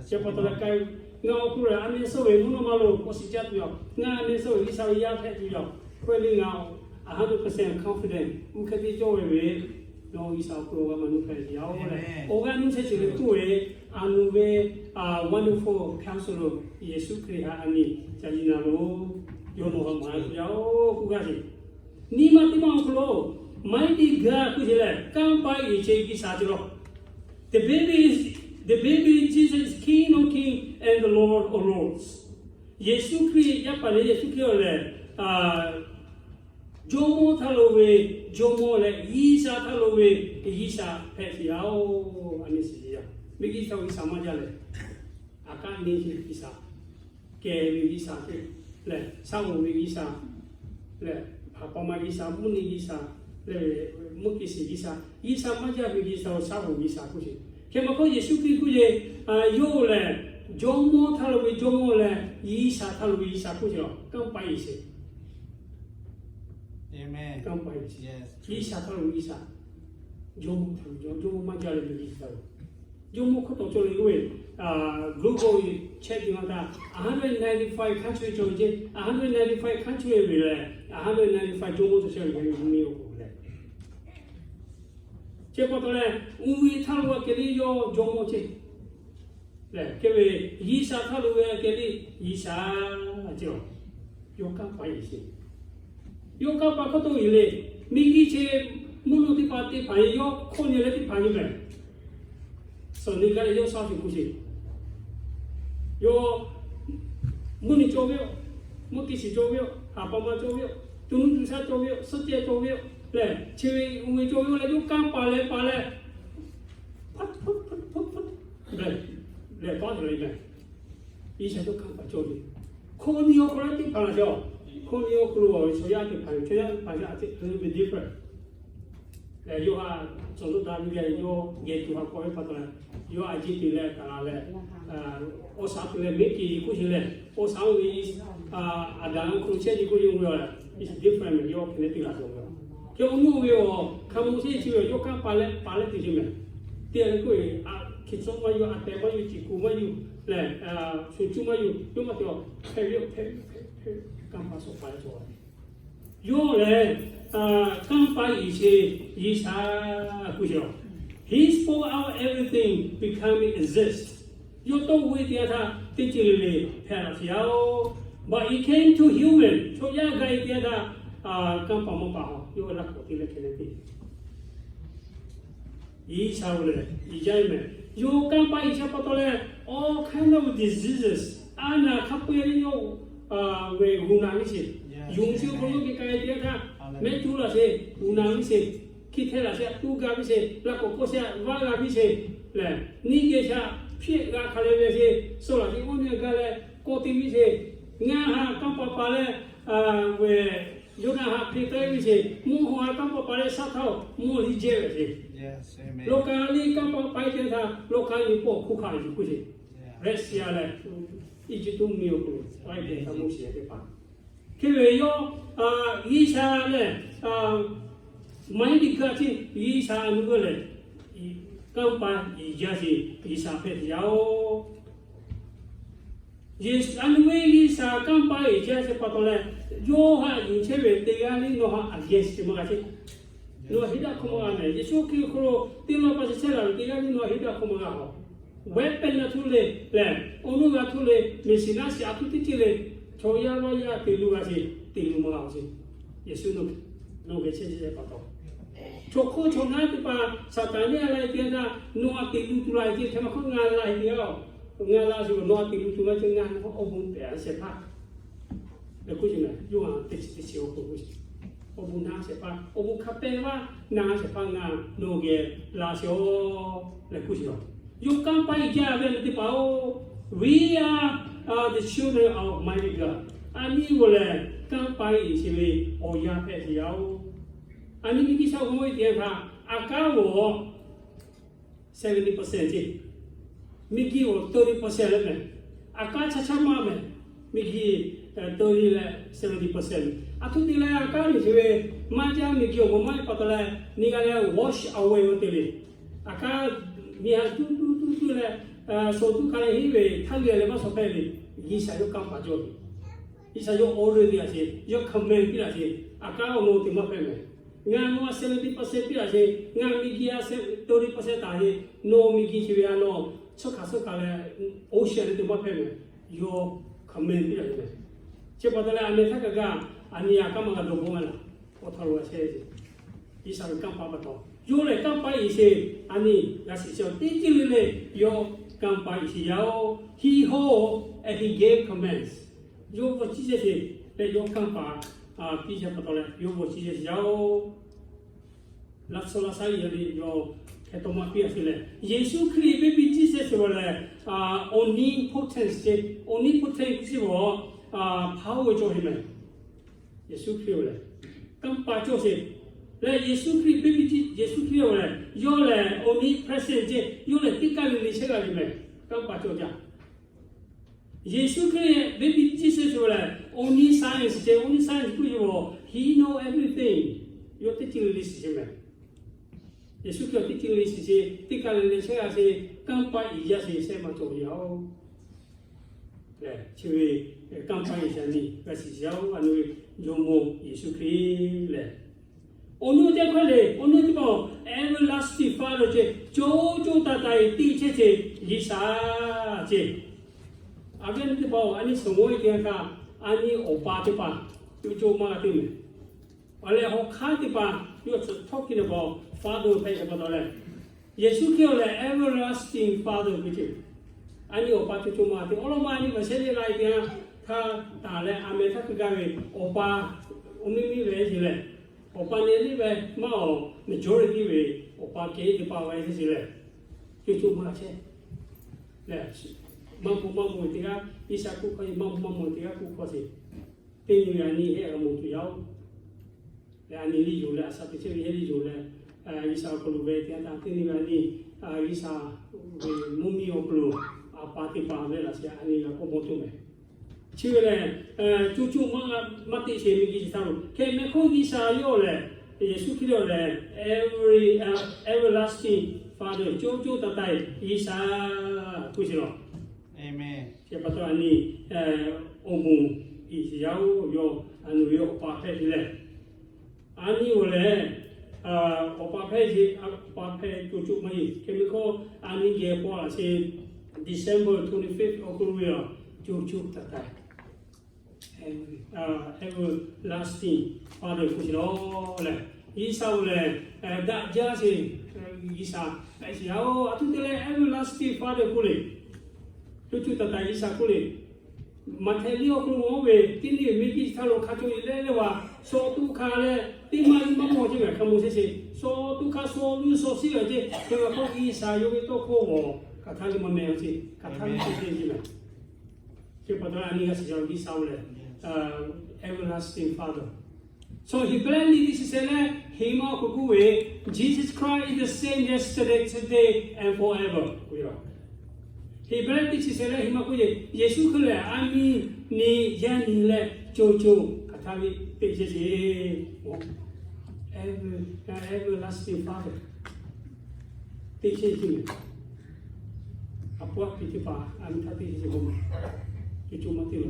Chi pa taw leh k'ai, ngaˬ awˬ hk'aw lo a meh suh ve mvuhˇ naw ma lo k'awꞈ shiˍ jaˇ tuˬ yoˬ. Ngaˬ a meh suh ve G'uiˬsha ve yaˇ hpehꞈ tuˬ yoˬ. Hk'e ve ngaˬ a hundred percent confident, oˇ hk'e te cawˇ ve ve, nawˬ G'uiˬsha awˬ hk'aw lo g'a maˍ nuˇ hpehꞈ ve yoˬ leh, awˬ g'aˇ nuˇ chehˇ chi ve tuˬ ve, a nu ve, a wonderful Counselor Yeˍsuˆ Hkriꞈ htaꞈ a nyi ca nyi na lo, yawˇ nawˬ htaꞈ maˍ tuˬ yoˬ k'oˆ gaˇ ve. Nyi ma teˇ maˇ awˬ hk'aw lo, Mighty God k'oˆ ve lehˬ, kanˇ paˆ yeˬ chehˇ ve G'uiˬsha ceh lawˬ. The baby, the baby Jesus, King of Kings and the Lord of Lords. Yeˍsuˆ Hkriꞈ, yaˇ paˍ lehˬ Yeˍsuˆ Hkriꞈ lehˬ, jawˇmawˇ htaˇ lo ve jawˇmawˇ leh G'uiˬsha htaˇ lo ve G'uiˬsha hpehꞈ ve yoˬ. A nyi shiˍ ve yoˬ. Miˬguiˬ htaꞈ G'uiˬsha maˇ jaˇ leh, a kaˉ neˇ chi G'uiˬsha, kehˬ ve G'uiˬsha lehˬ, shaˉ hoꞈ ve G'uiˬsha lehˬ, hpaˍ pa ma G'uiˬsha, mvuhˇ nyi G'uiˬsha lehˬ, mvuhˇ kiˇ shiˍ G'uiˬsha, G'uiˬsha maˇ jaˇ ve G'uiˬsha, shaˉ hoꞈ G'uiˬsha k'oˆ ve. Hk'e ma hk'oˆ Yeˍsuˆ Hkriꞈ k'oˆ ve, yawˇ lehˬ jawˇmawˇ htaˇ lo ve jawˇmawˇ leh G'uiˬsha htaˇ lo ve G'uiˬsha k'oˆ ve yoˬ. Kanˇ paˆ yeˬ chehˇ, kanˇ paˆ yeˬ chehˇ, G'uiˬsha htaˇ lo ve G'uiˬsha, jawˇmawˇ htaˇ lo jawˇmawˇ maˇ jaˇ leh ve G'uiˬsha, jawˇmawˇ hk'oˆ tawꞈ cawˬ le k'oˆ ve, global chehˇ ve ma htaˇ a hundred ninety five country cawˬ ve ceh, a hundred ninety five country ve lehˬ, a hundred ninety five jawˇmawˇ tawꞈ chehˇ ve mvuhˇmiˬ awˬ hk'aw lo lehˬ, chi pa taw leh, oˇ ve htaˇ lo a kehˬ le yawˇ jawˇmawˇ chehˇ lehˬ, hk'e ve G'uiˬsha htaˇ lo ve a kehˬ le G'uiˬsha ceh lawˬ. Yawˇ kanˇ paˆ yeˬ chehˇ, yawˇ kanˇ paˆ hk'oˆ tawˆ yeˬ le. Miˬguiˬ chi mvuhˇ naw teˇ hpaˍ teˇ hpaˍ yawˇ hk'oˆ nyi leh teˇ hpaˍ nyi mehˍ. Suhˍ nyi gaˇ leh yawˇ shaˉ tuˬ k'oˆ sheˍ. Yawˇ mvuhˇmiˬ cawˬ ve yoˬ, mvuhˇ kiˇ shiˍ cawˬ ve yoˬ, hpaˍ pa ma cawˬ ve yoˬ, to nuˇ to shaˉ cawˬ ve yoˬ, suhˉ cehˇ cawˬ ve yoˬ lehˬ, chi ve oˇ ve cawˬ ve yoˬ leh yawˇ kanˇ paˆ leh paˍ leh, lehˬ, lehˬ, G'uiˬsha yawˇ kanˇ paˆ cawˬ ve. Hk'oˆ nyi awˬ hk'aw lo teˇ hpaˍ laˬ cawˬ. Hk'oˆ nyi awˬ hk'aw lo chaw yaˇ teˇ hpaˍ, chaw yaˇ teˇ hpaˍ yaˇ a ciˉ hk'e ve different. Lehˬ, yawˇ ha cawˬ lo daꞈ ve geh yawˇ geh tuˬ ha k'awꞈ ve pa taw leh, yawˇ a ciˉ te leh taˍ la leh, awˬ shaˍ te leh meˉ ke k'oˆ sheˍ lehˬ, awˬ shaˍ oˇ ve Aˍdanˍ hk'oˆ lo chehˇ ve k'oˆ ve yoˬ. It's different mehˍ, yawˇ hk'e leh te la cawˬ ve. Hk'e awˬ nuˇ ve awˬ hk'a mvuh sheˍ chi ve yawˇ kanˇ paˆ leh paˍ leh te sheˍ mehˍ. Te leh k'oˆ ve, hk'e tcuhˉ maˇ yuˬ, a tehˬ maˇ yuˬ, ciˬ kuˬ maˇ yuˬ lehˬ, shuˍ cuˇ maˇ yuˬ, yawˇ maˇ te a, hpehꞈ ve yoˬ, hpehꞈ ve yoˬ, hpehꞈ ve yoˬ, kanˇ paˆ shawˍ paˍ leh cawˬ ve. Yawˇ lehˬ, kanˇ paˆ yeˬ chehˇ G'uiˬsha k'oˆ sheˍ lawˬ. He spoke out everything becoming exist. Yawˇ tawˇ ve teˇ yanˇ htaˇ teˇ ceuˬ le le hpehꞈ la sheˍ yaˇ oˬ. But he came to human, chaw yaˇ gaˬ e teˇ yanˇ htaˇ, kanˇ paˆ maˇ paˆ a, yawˇ laˇ k'awꞈ te leh hk'e leh te G'uiˬsha oˬ lehˬ, yeˬ jaˇ ve mehˍ. Yawˇ kanˇ paˆ yeˬ chehˇ pa taw leh, all kind of diseases, a naˍ hk'a peu-eˬ ve yawˇ ve g'uˬ naˬ ve sheˍ. Yonˍ chi awˬ hk'aw lo yawˇ geh k'ai te htaˇ, mehˆ tuˉ laˬ sheˍ, g'uˬ naˬ ve sheˍ, hkiˇ htehˇ laˬ sheˍ, a tuˇ ga ve sheˍ, laꞈ k'awꞈ kawˆ sheˍ, vaˇ g'a ve sheˍ lehˬ, neˇ geh shaꞈ hpiˇ g'a hk'aˬ leh ve sheˍ, suh laˬ sheˍ, oˇ neˇ g'a leh kawˆ te ve sheˍ. Ngaˬ haꞈ kanˇ paˆ paˍ leh, ve Yoˇnaˆ haꞈ hpeꞈ taˍ ve sheˍ, mvuhˇ haw a kanˇ paˆ paˍ leh shaˉ htaˇ mvuhˇ liˇ jehˇ ve sheˍ. Lawˬ kaꞈ le kanˇ paˆ paˍ e te htaˇ, lawˬ kaꞈ nyi pawˆ hk'oˆ hk'a yuˬ k'oˆ sheˍ. Russia leh Eˇjiˇtuꞈ mvuhˇmiˬ awˬ hk'aw lo a e te htaˇ mvuhˇ shiˍ teˇ hpaˍ hk'e ve yawˇ, G'uiˬsha lehˬ, maˇ heˆ teˇ gaˇ tiˉ G'uiˬsha a nu g'aˇ lehˬ, kanˇ paˆ yeˬ jaˇ sheˍ, G'uiˬsha hpehꞈ te yaˇ oˬ. Yeˍsuˆ a nu ve G'uiˬsha kanˇ paˆ yeˬ chehˇ a sheˍ pa taw leh, yawˇ haꞈ yuˬ chehˇ ve teˇ g'aˇ liˇ nawˬ haꞈ against maˇ g'a chehˇ. Nawˬ heˆ daꞈ hk'oˆ maˇ g'a mehˍ. Yeˍsuˆ Hkriꞈ awˬ hk'aw lo teˇ lawn pa shiˍ chehˇ la ve teˇ g'aˇ liˇ nawˬ heˆ daꞈ hk'oˆ maˇ g'a a. Weapon a htoˇ le lehˬ, awˬ nuˇ g'a htoˇ le, mehˍ shiˍ naˉ shiˍ a htoˇ teˇ ceuˬ le, chaw yaˇ vaˇ yaˇ te lu g'a sheˍ, te lu maˇ g'a sheˍ. Yeˍsuˆ nawˬ geh chehˇ chehˇ pa taw, chaw hk'oˆ chaw naˉ teˇ hpaˍ Saˍtanˍ neˇ a la e te htaˇ, nawˬ a te lu tuˬ la e te hk'e maˇ hk'oˆ ngaˬ la e te a, ngaˬ la sheˍ nawˬ a te lu tuˬ la e te ngaˬ awˬ bon pehꞈ a shehˍ hpaˇ. Leh k'oˆ sheˍ mehˍ, yawˇ a teˇ chi teˇ chi awˬ hk'aw k'oˆ sheˍ, awˬ bon naˉ shehˍ hpaˇ, awˬ bon hk'a pehˇ vaˇ naˉ shehˍ hpaˇ ngaˬ nawˬ geh la sheˍ a leh k'oˆ sheˍ a. Yawˇ kanˇ paˆ yeˬ jaˇ ve a ve teˇ hpaˍ oˬ, we are the children of Almighty God. A nyi g'awˬ lehˬ kanˇ paˆ yeˬ sheˍ ve awˬ yanˇ hpehꞈ sheˍ yaˇ oˬ. A nyi miˬguiˬ shaˉ g'awˇ ve teˇ yanˇ htaˇ a kanˉ g'awˬ seventy percent ceˇ, miˬguiˬ g'awˬ thirty percent leh mehˍ. A kanˉ chaˇ chaˇ maˇ mehˍ, miˬguiˬ thirty leh seventy percent. A htoꞈ te leh a kanˉ le chi ve maˇ jaˇ miˬguiˬ awˬ moˍ maˇ heˆ pa taw leh, nyi g'a leh wash away ve te le. A kanˉ nyi ha tuˇ tuˇ tuˇ tuˇ leh, sho tuˇ hk'a leh henˇ ve htaˇ le leh maˇ shawˍ hpehˇ ve, G'uiˬsha yawˇ kanˇ paˍ cawˬ ve. G'uiˬsha yawˇ order piˇ laˇ sheˍ, yawˇ command piˇ laˇ sheˍ, a kanˉ awˬ naw teˇ maˇ hpehꞈ mehˍ. Ngaˬ nawˬ a sheh ve teˇ hpaˍ sheh piˇ laˇ sheˍ, ngaˬ miˬguiˬ a sheh to teˇ hpaˍ sheh taˍ sheˍ, nawˬ miˬguiˬ chi ve a nawˬ tsuhˇ hkanˍ tsuhˇ hkanˍ leh, oˇ sheh ve teˇ maˇ hpehꞈ mehˍ. Yawˇ command piˇ laˇ sheˍ. Chi pa taw leh a meh htaˇ kaꞈ gaˇ, a nyi a kanˉ maˇ g'a dawˬ bon a laˬ, awˬ htaꞈ lo g'a sheh ve. G'uiˬsha ve kanˇ paˍ pa taw, yawˇ lehˬ kanˇ paˍ iˉ sheˍ, a nyi g'a shiˍ sheˍ teˇ ceuˬ le le, yawˇ kanˇ paˍ iˉ sheˍ yaˇ oˬ. He hold and he gave commands. Yawˇ bvuhꞈ ciˇ sheh sheˍ leh yawˇ kanˇ paˍ piˇ sheˍ pa taw leh yawˇ bvuhꞈ ciˇ sheh sheˍ yaˇ oˬ. Laˇ sawˉ laˇ sha yaˇ le yawˇ hkeh taw maˇ piˇ a sheˍ leh, Yeˍsuˆ Hkriꞈ ve baby Jesus sheˍ ve lehˬ, omnipotent sheˍ, omnipotent k'oˆ sheˍ ve, power cawˬ sheˍ mehˍ. Yeˍsuˆ Hkriꞈ ve lehˬ kanˇ paˍ cawˬ sheˍ. Leh Yeˍsuˆ Hkriꞈ baby, Yeˍsuˆ Hkriꞈ ve lehˬ yawˇ lehˬ omnipresent sheˍ, yawˇ lehˬ teˇ kaˇ le le chehˇ g'a ve mehˍ. Kanˇ paˍ cawˬ jaˇ. Yeˍsuˆ Hkriꞈ baby Jesus sheˍ ve lehˬ omniscience sheˍ, omniscience k'oˆ ve, he know everything. Yawˇ teˇ ceuˬ le le shiˍ sheˍ mehˍ. Yeˍsuˆ Hkriꞈ teˇ ceuˬ le le shiˍ sheˍ, teˇ kaˇ le le chehˇ g'a sheˍ, kanˇ paˍ iˉ yaˇ sheˍ shehˆ maˇ cawˬ ve yaˇ oˬ. Leh chi ve kanˇ paˍ iˉ yaˇ nyi g'a shiˍ yaˇ oˬ, a nyi ve Jawˇmawˇ Yeˍsuˆ Hkriꞈ lehˬ, awˬ nuˇ teˇ hkawˇ le, awˬ nuˇ teˇ hpaˍ, everlasting Father ceh, co co taiˍ taiˍ teˇ chehˇ ceh G'uiˬsha ceh. A viˉ nyi teˇ hpaˍ, a nyi suhˍ g'awˇ ve teˇ yanˇ htaˇ, a nyi awˬ pa teˇ hpaˍ co co maˇ g'a te mehˍ. Awˬ leh hawˉ hk'aˇ teˇ hpaˍ yawˇ tcuhˍ htawˇ hkiˇ na pa, Father hpehꞈ pa taw leh, Yeˍsuˆ Hkriꞈ lehˬ everlasting Father k'oˆ ceh. A nyi awˬ pa co co maˇ g'a te. Awˬ lawn ma a nyi maˬ shehˉ le la e teˇ yanˇ htaˇ taˍ leh a meh htaˇ hkui gaˇ ve awˬ pa, awˬ miˇ miˇ ve ce lehˬ, awˬ pa neh liˇ ve maˇ awˬ majority ve awˬ pa kehˉ teˇ hpaˍ ve ce lehˬ, co co maˇ g'a chehˇ. Lehˬ, maˇ bon maˇ bon teˇ g'aˇ G'uiˬsha k'oˆ hkawˇ ce, maˇ bon maˇ bon teˇ g'aˇ k'oˆ hkawˇ ce. Teˇ nyi ve a nyi heˆ g'a mawˬ tuˬ yaˇ oˬ. Leh a nyi liˇ yoˬ leh a sha teˇ chehˇ ve heˆ liˇ yoˬ leh, G'uiˬsha awˬ hk'aw lo ve teˇ yanˇ htaˇ teˇ nyi ve a nyi, G'uiˬsha ve mvuhˇmiˬ awˬ hk'aw lo a pa teˇ hpaˍ ve laꞈ sheh a nyi g'a k'awꞈ mawˬ tuˬ mehˍ. Chi ve lehˬ, co co maˇ, maˇ teˇ shehˍ miˬguiˬ chi htaˇ lo hk'e meh hkawˇ G'uiˬsha yawˇ lehˬ, Yeˍsuˆ Hkriꞈ lehˬ every, everlasting Father, co co taiˍ taiˍ G'uiˬsha k'oˆ sheˍ lawˬ. Chi pa taw a nyi awˬ moˍ iˉ sheˍ yaˇ oˬ, yawˇ a nyi ve awˬ pa hpehꞈ ve lehˬ, a nyi awˬ lehˬ, awˬ pa hpehꞈ ve, awˬ pa hpehꞈ co co maˇ heˆ. Hk'e meh hkawˇ a nyi geh paw laꞈ sheh December twenty fifth awˬ hk'aw lo ve a, co co taiˍ taiˍ everlasting Father k'oˆ sheˍ lawˬ lehˬ, G'uiˬsha oˬ lehˬ, daꞈ jaˇ sheˍ, G'uiˬsha hpehꞈ sheˍ yaˇ oˬ. A htoꞈ te leh everlasting Father k'oˆ le, co co taiˍ taiˍ G'uiˬsha k'oˆ le. Maꞈhtehˍ liˇ awˬ hk'aw lo ve teˇ nyi ve miˬguiˬ chi htaˇ lo hk'a caw e leh leh va, shaw tuꞈ hkanˍ leh teˇ maˇ maˇ mawˬ ce ve hk'a mawˬ sheˍ sheˍ, shaw tuꞈ hkanˍ shaw luˇ shaw shiˉ ve ce, hk'e ve hk'aw G'uiˬsha yawˇ ve tawˇ hkawˇ g'awˬ hk'aˬ htaˇ liˇ maˇ meh ce, hk'aˬ htaˇ liˇ ce ce mehˍ. Chi pa taw a nyi g'a shiˍ yaˇ oˬ G'uiˬsha oˬ lehˬ, everlasting Father. So Heˍbrehˇ liꞈ teˇ chi shehˍ leh heˍ ma k'oˆ k'oˆ ve, Jesus Christ is the same yesterday, today, and forever. Heˍbrehˇ teˇ chi shehˍ leh heˍ ma k'oˆ ve, Yeˍsuˆ Hkriꞈ lehˬ a nyi, nyi, yaˇ nyi leh co co hk'aˬ htaˇ ve teˇ chehˇ ce. Everlasting Father. Teˇ chehˇ ce mehˍ. A pawˆ a pi teˇ hpaˍ a nyi htaˇ teˇ chehˇ ce k'o mehˍ. Teˇ co maˇ teˇ lo.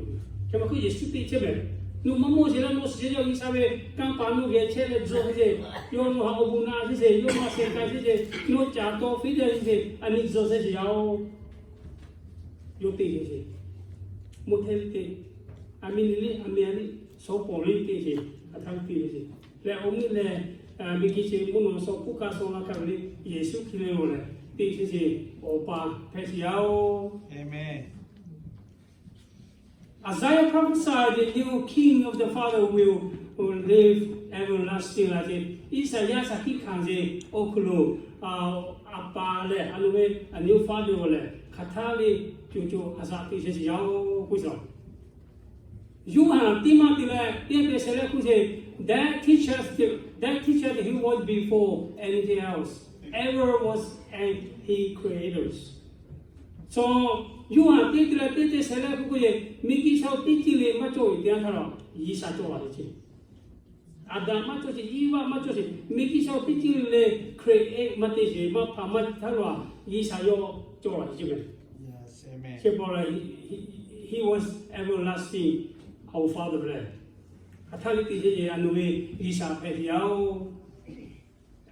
Hk'e ma hk'e Yeˍsuˆ teˇ chehˇ mehˍ. Nawˬ maˇ mawˬ sheˍ leh nawˬ shiˍ ce yaˇ G'uiˬsha ve kanˇ paˍ nawˬ geh chehˇ leh tzuhˇ ce. Yawˇ nawˬ htaꞈ awˬ bon na ce ce, yawˇ maˇ shehˍ k'ai ce ce, nawˬ caˍ taw fiˉ te ce ce, a nyi tzuhˇ ce ce yaˇ oˬ. Yawˇ teˇ ce ce. Mvuhˇ hteˇ ve teˇ, a miˇ liˇ, a miˇ a liˇ, shaw pawˍ liˇ teˇ ce, hk'aˬ htaˇ teˇ ce. Leh awˬ miˇ lehˬ, miˬguiˬ chi mvuhˇ naw shaw hk'oˆ kaˇ shaw laˇ kaˇ ve le, Yeˍsuˆ Hkriꞈ le oˬ lehˬ teˇ ce ce, awˬ pa hpehꞈ sheˍ yaˇ oˬ. Isaiah prophesied the new king of the Father will, will live everlasting laˇ ce. Iˉsaˍyaˆ shaˍ hkiˆ hkanˍ ce awˬ hk'aw lo, a pa lehˬ a loˍ ve a new Father lehˬ hk'aˬ htaˇ le co co a shaꞈ teꞈ chehˇ sheˍ yaˇ oˬ k'oˆ sheˍ. Yoˇhanˬ teˇ maˇ te leh teˇ te shehˍ leh k'oˆ sheˍ, that teaches, that teaches he was before anything else, ever was and he created. Shu Yoˇhanˬ teˇ te leh teˇ te shehˍ leh k'oˆ k'oˆ sheˍ, miˬguiˬ sha teˇ ceuˬ le maˇ cawˬ ve teˇ yanˇ htaˇ la, G'uiˬsha cawˬ la ve ce. Aˍdanˍ maˇ cawˬ sheˍ, Iˉvaˆ maˇ cawˬ sheˍ, miˬguiˬ chi teˇ ceuˬ le create maˇ te sheˍ, maˇ hpaˍ maˇ htaˇ lo a, G'uiˬsha yawˇ cawˬ la ce mehˬ. Chi pa la, he, he was everlasting, our Father leh, hk'aˬ htaˇ liˇ te sheˍ ce, a nawˬ ve G'uiˬsha hpehꞈ te yaˇ-oˬ.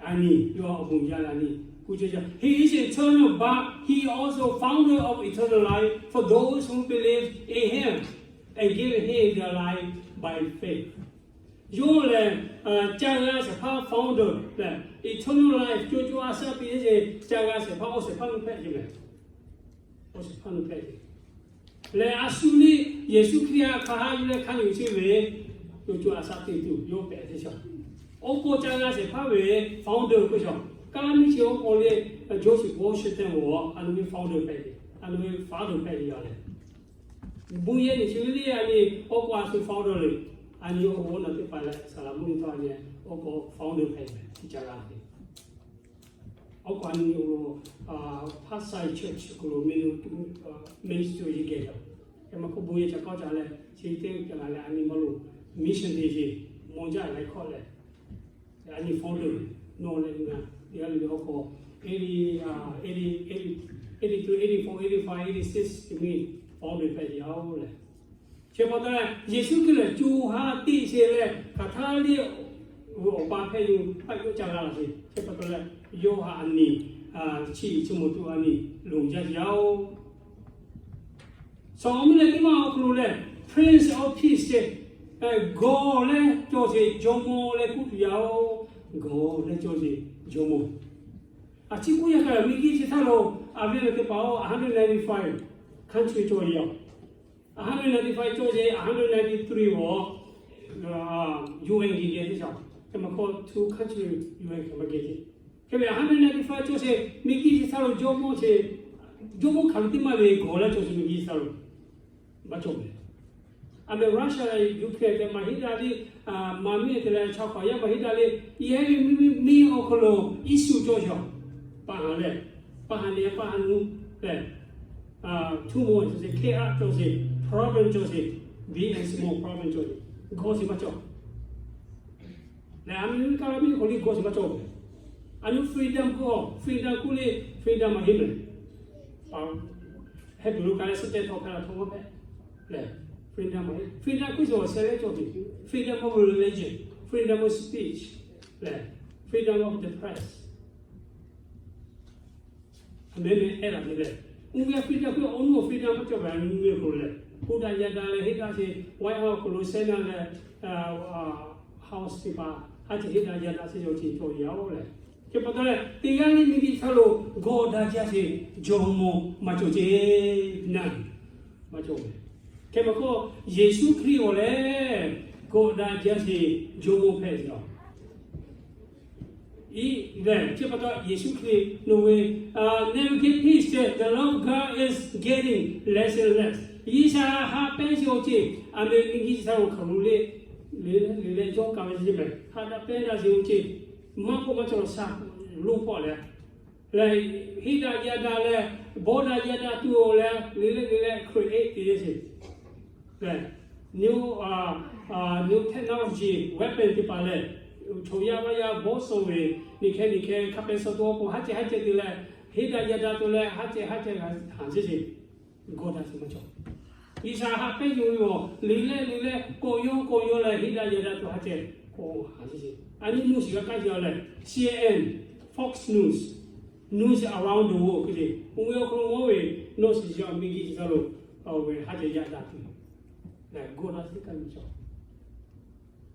A nyi yawˇ awˬ bon yaˇ la nyi kuˬ ce ca, He is eternal, but he also founder of eternal life for those who believe in him and give him their life by faith. Yawˇ lehˬ, ca g'a shehˍ hpaˇ founder lehˬ, eternal life co co a shaˉ piˇ ce, ca g'a shehˍ hpaˇ awˬ shehˍ hpaˇ nuˇ hpehꞈ ce mehˬ. Awˬ shehˍ hpaˇ nuˇ hpehꞈ ce lehˬ, a shu liˇ Yeˍsuˆ Hkriꞈ htaꞈ hk'a haˉ yuˬ leh hk'a yuˬ chehˇ ve, co co a shaˉ te tuˬ yawˇ hpehꞈ ce shaˍ. Awˬ k'o ca g'a shehˍ hpaˇ ve founder k'o shaˍ, kaˇ laˇ miˇ chi awˬ k'o le, George Washington-oˬ, a nawˬ ve founder hpehꞈ ve, a nawˬ ve founder hpehꞈ ve yaˇ lehˬ, bon yehˬ nyi chi ve liˇ a nyi awˬ k'o a shu founder le, a nyi awˬ k'o naˬ teˇ hpaˍ leh saˍ laˍ mvuhˇ nyi htawˇ a nyi awˬ k'o founder hpehꞈ ve chi ca g'a ve Awˬ k'o a nyi awˬ lo, Park Side Church awˬ hk'aw lo ministry geh yaˇ. Hk'e maˇ k'oˆ, bon yehˬ ca kawˇ ca leh chi teˇ g'aˇ leh a nyi maˇ lo mission te ce, mawˬ jaˇ leh hkawˇ leh, a nyi founder nawˬ leh ngaˬ teˇ g'aˇ le le awˬ k'o, eighty, eighty, eighty-two, eighty-four, eighty-five, eighty-six te miˇ founder hpehꞈ yaˇ-oˬ lehˬ, chi pa taw leh Yeˍsuˆ Hkriꞈ lehˬ co ha teˇ sheˍ leh hk'aˬ htaˇ liˇ ve awˬ pa hpehꞈ yoˬ, hpaˆ yoˬ ca g'a laˬ ce. Chi pa taw leh yawˇ htaꞈ a nyi chi chi mawˬ tuˬ a nyi loˍ jaˇ ce yaˇ-oˬ. Saˍ laˍ mvuhˇ nyi teˇ maˇ awˬ hk'aw lo lehˬ Prince of Peace ce, gawˬ leh cawˬ sheˍ jawˇmawˇ leh k'oˆ tuˬ yaˇ-oˬ. Gawˬ leh cawˬ sheˍ jawˇmawˇ. A ciˉ k'oˆ yaˇ hk'a miˬguiˬ chi htaˇ lo a ve le teˇ hpaˍ-oˬ, a hundred ninety-five country cawˬ ve yaˇ. A hundred ninety-five cawˬ ce, a hundred ninety-three awˬ U N geh geh ce shaˍ. Hk'e maˇ k'oˆ, two country U N hk'e maˇ geh ce. Hk'e ve a hundred ninety-five cawˬ ce, miˬguiˬ chi htaˇ lo jawˇmawˇ ce, jawˇmawˇ hk'aˬ ve teˇ maˇ ve gawˬ leh cawˬ ce miˬguiˬ chi htaˇ lo maˇ cawˬ ve. A meh Russia leh Ukraine te maˇ heˆ daꞈ le, maˇ miˇ te leh chaw hk'aˬ yaˇ maˇ heˆ daꞈ le, yehˇ ve miˇ miˇ awˬ hk'aw lo issue cawˬ shaˍ. Paˍ haˍ leh, paˍ haˍ leh paˍ haˍ nuˇ leh, two more cawˬ sheˍ, hk'e aꞈ cawˬ sheˍ, problem cawˬ sheˍ, big and small problem cawˬ sheˍ, gawˬ sheˍ maˇ cawˬ. Lehˬ, a miˇ kaˇ laˇ miˇ k'o liˇ gawˬ sheˍ maˇ cawˬ. A nu freedom k'oˆ, freedom k'oˆ le, freedom maˇ heˆ mehˬ. Heh tuˬ lo ka leh suhˉ ceh htawˇ hpehꞈ la htawˇ maˇ hpehꞈ. Lehˬ, freedom maˇ heˆ. Freedom k'oˆ sheˍ awˬ sheh leh cawˬ tuˬ, freedom of religion, freedom of speech, lehˬ, freedom of the press. Mehˉ mehˉ ehˉ laˬ ve lehˬ, oˇ ve freedom k'oˆ awˬ nuˇ awˬ freedom maˇ cawˬ ve a nu ve k'o lehˬ, k'oˆ daꞈ yaˇ daꞈ leh heˆ daꞈ sheˍ, White House k'o lo Senate leh House teˇ hpaˍ haˉ ceh heˆ daꞈ yaˇ daꞈ sheˍ yaˇ ceh cawˬ yaˇ-oˬ lehˬ. Hk'e pa taw leh teˇ g'aˇ le miˬguiˬ htaˇ lo gawˬ daꞈ jaˇ sheˍ jawˇmawˇ maˇ cawˬ ce, naˬ maˇ cawˬ ve. Hk'e maˇ k'oˆ, Yeˍsuˆ Hkriꞈ awˬ lehˬ gawˬ daꞈ jaˇ sheˍ jawˇmawˇ hpehꞈ ve yoˬ. Iˉ lehˬ, chi pa taw Yeˍsuˆ Hkriꞈ nawˬ ve, never get peace, the love of God is getting less and less. G'uiˬsha haꞈ pehnˇ sheˍ awˬ ceuˬ a meh miˬguiˬ chi htaˇ lo hk'aˬ lo le, le le le yawˇ kaꞈ ve ce mehˬ, haꞈ daꞈ pehnˇ daꞈ sheˍ awˬ ceuˬ maˇ k'oˆ maˇ cawˬ shaˍ lo hpawˇ leh, lehˬ, heˆ daꞈ yaˇ daꞈ leh, bawˇ daꞈ yaˇ daꞈ tuˬ awˬ leh, le le le le create te ve ce. Lehˬ, new, new technology weapon teˇ hpaˍ lehˬ, chaw yaˇ vaˇ yaˇ bawˇ suh ve, neˇ hkeh neˇ hkeh hk'a pehꞈ suh tuˬ awˬ pon haˉ ceh haˉ ceh te leh, heˆ daꞈ yaˇ daꞈ tuˬ leh haˉ ceh haˉ ceh g'a haˍ ce ce, gawˬ daꞈ sheˍ maˇ cawˬ. G'uiˬsha haꞈ pehnˇ yuˬ ve awˬ le le le le k'awꞈ yawˇ k'awꞈ yawˇ leh heˆ daꞈ yaˇ daꞈ tuˬ haˉ ceh k'awꞈ haˍ ce ce. A nyi mvuhˇ shiˍ g'a kaˇ ce lehˬ, C N N, Fox News, News Around the World hk'e ce, oˇ ve awˬ hk'aw lo mawˇ ve, nawˬ shiˍ yaˇ miˬguiˬ chi htaˇ lo, oˇ ve haˉ ceh yaˇ daꞈ tuˬ lehˬ, gawˬ daꞈ sheˍ kaꞈ nyi cawˬ.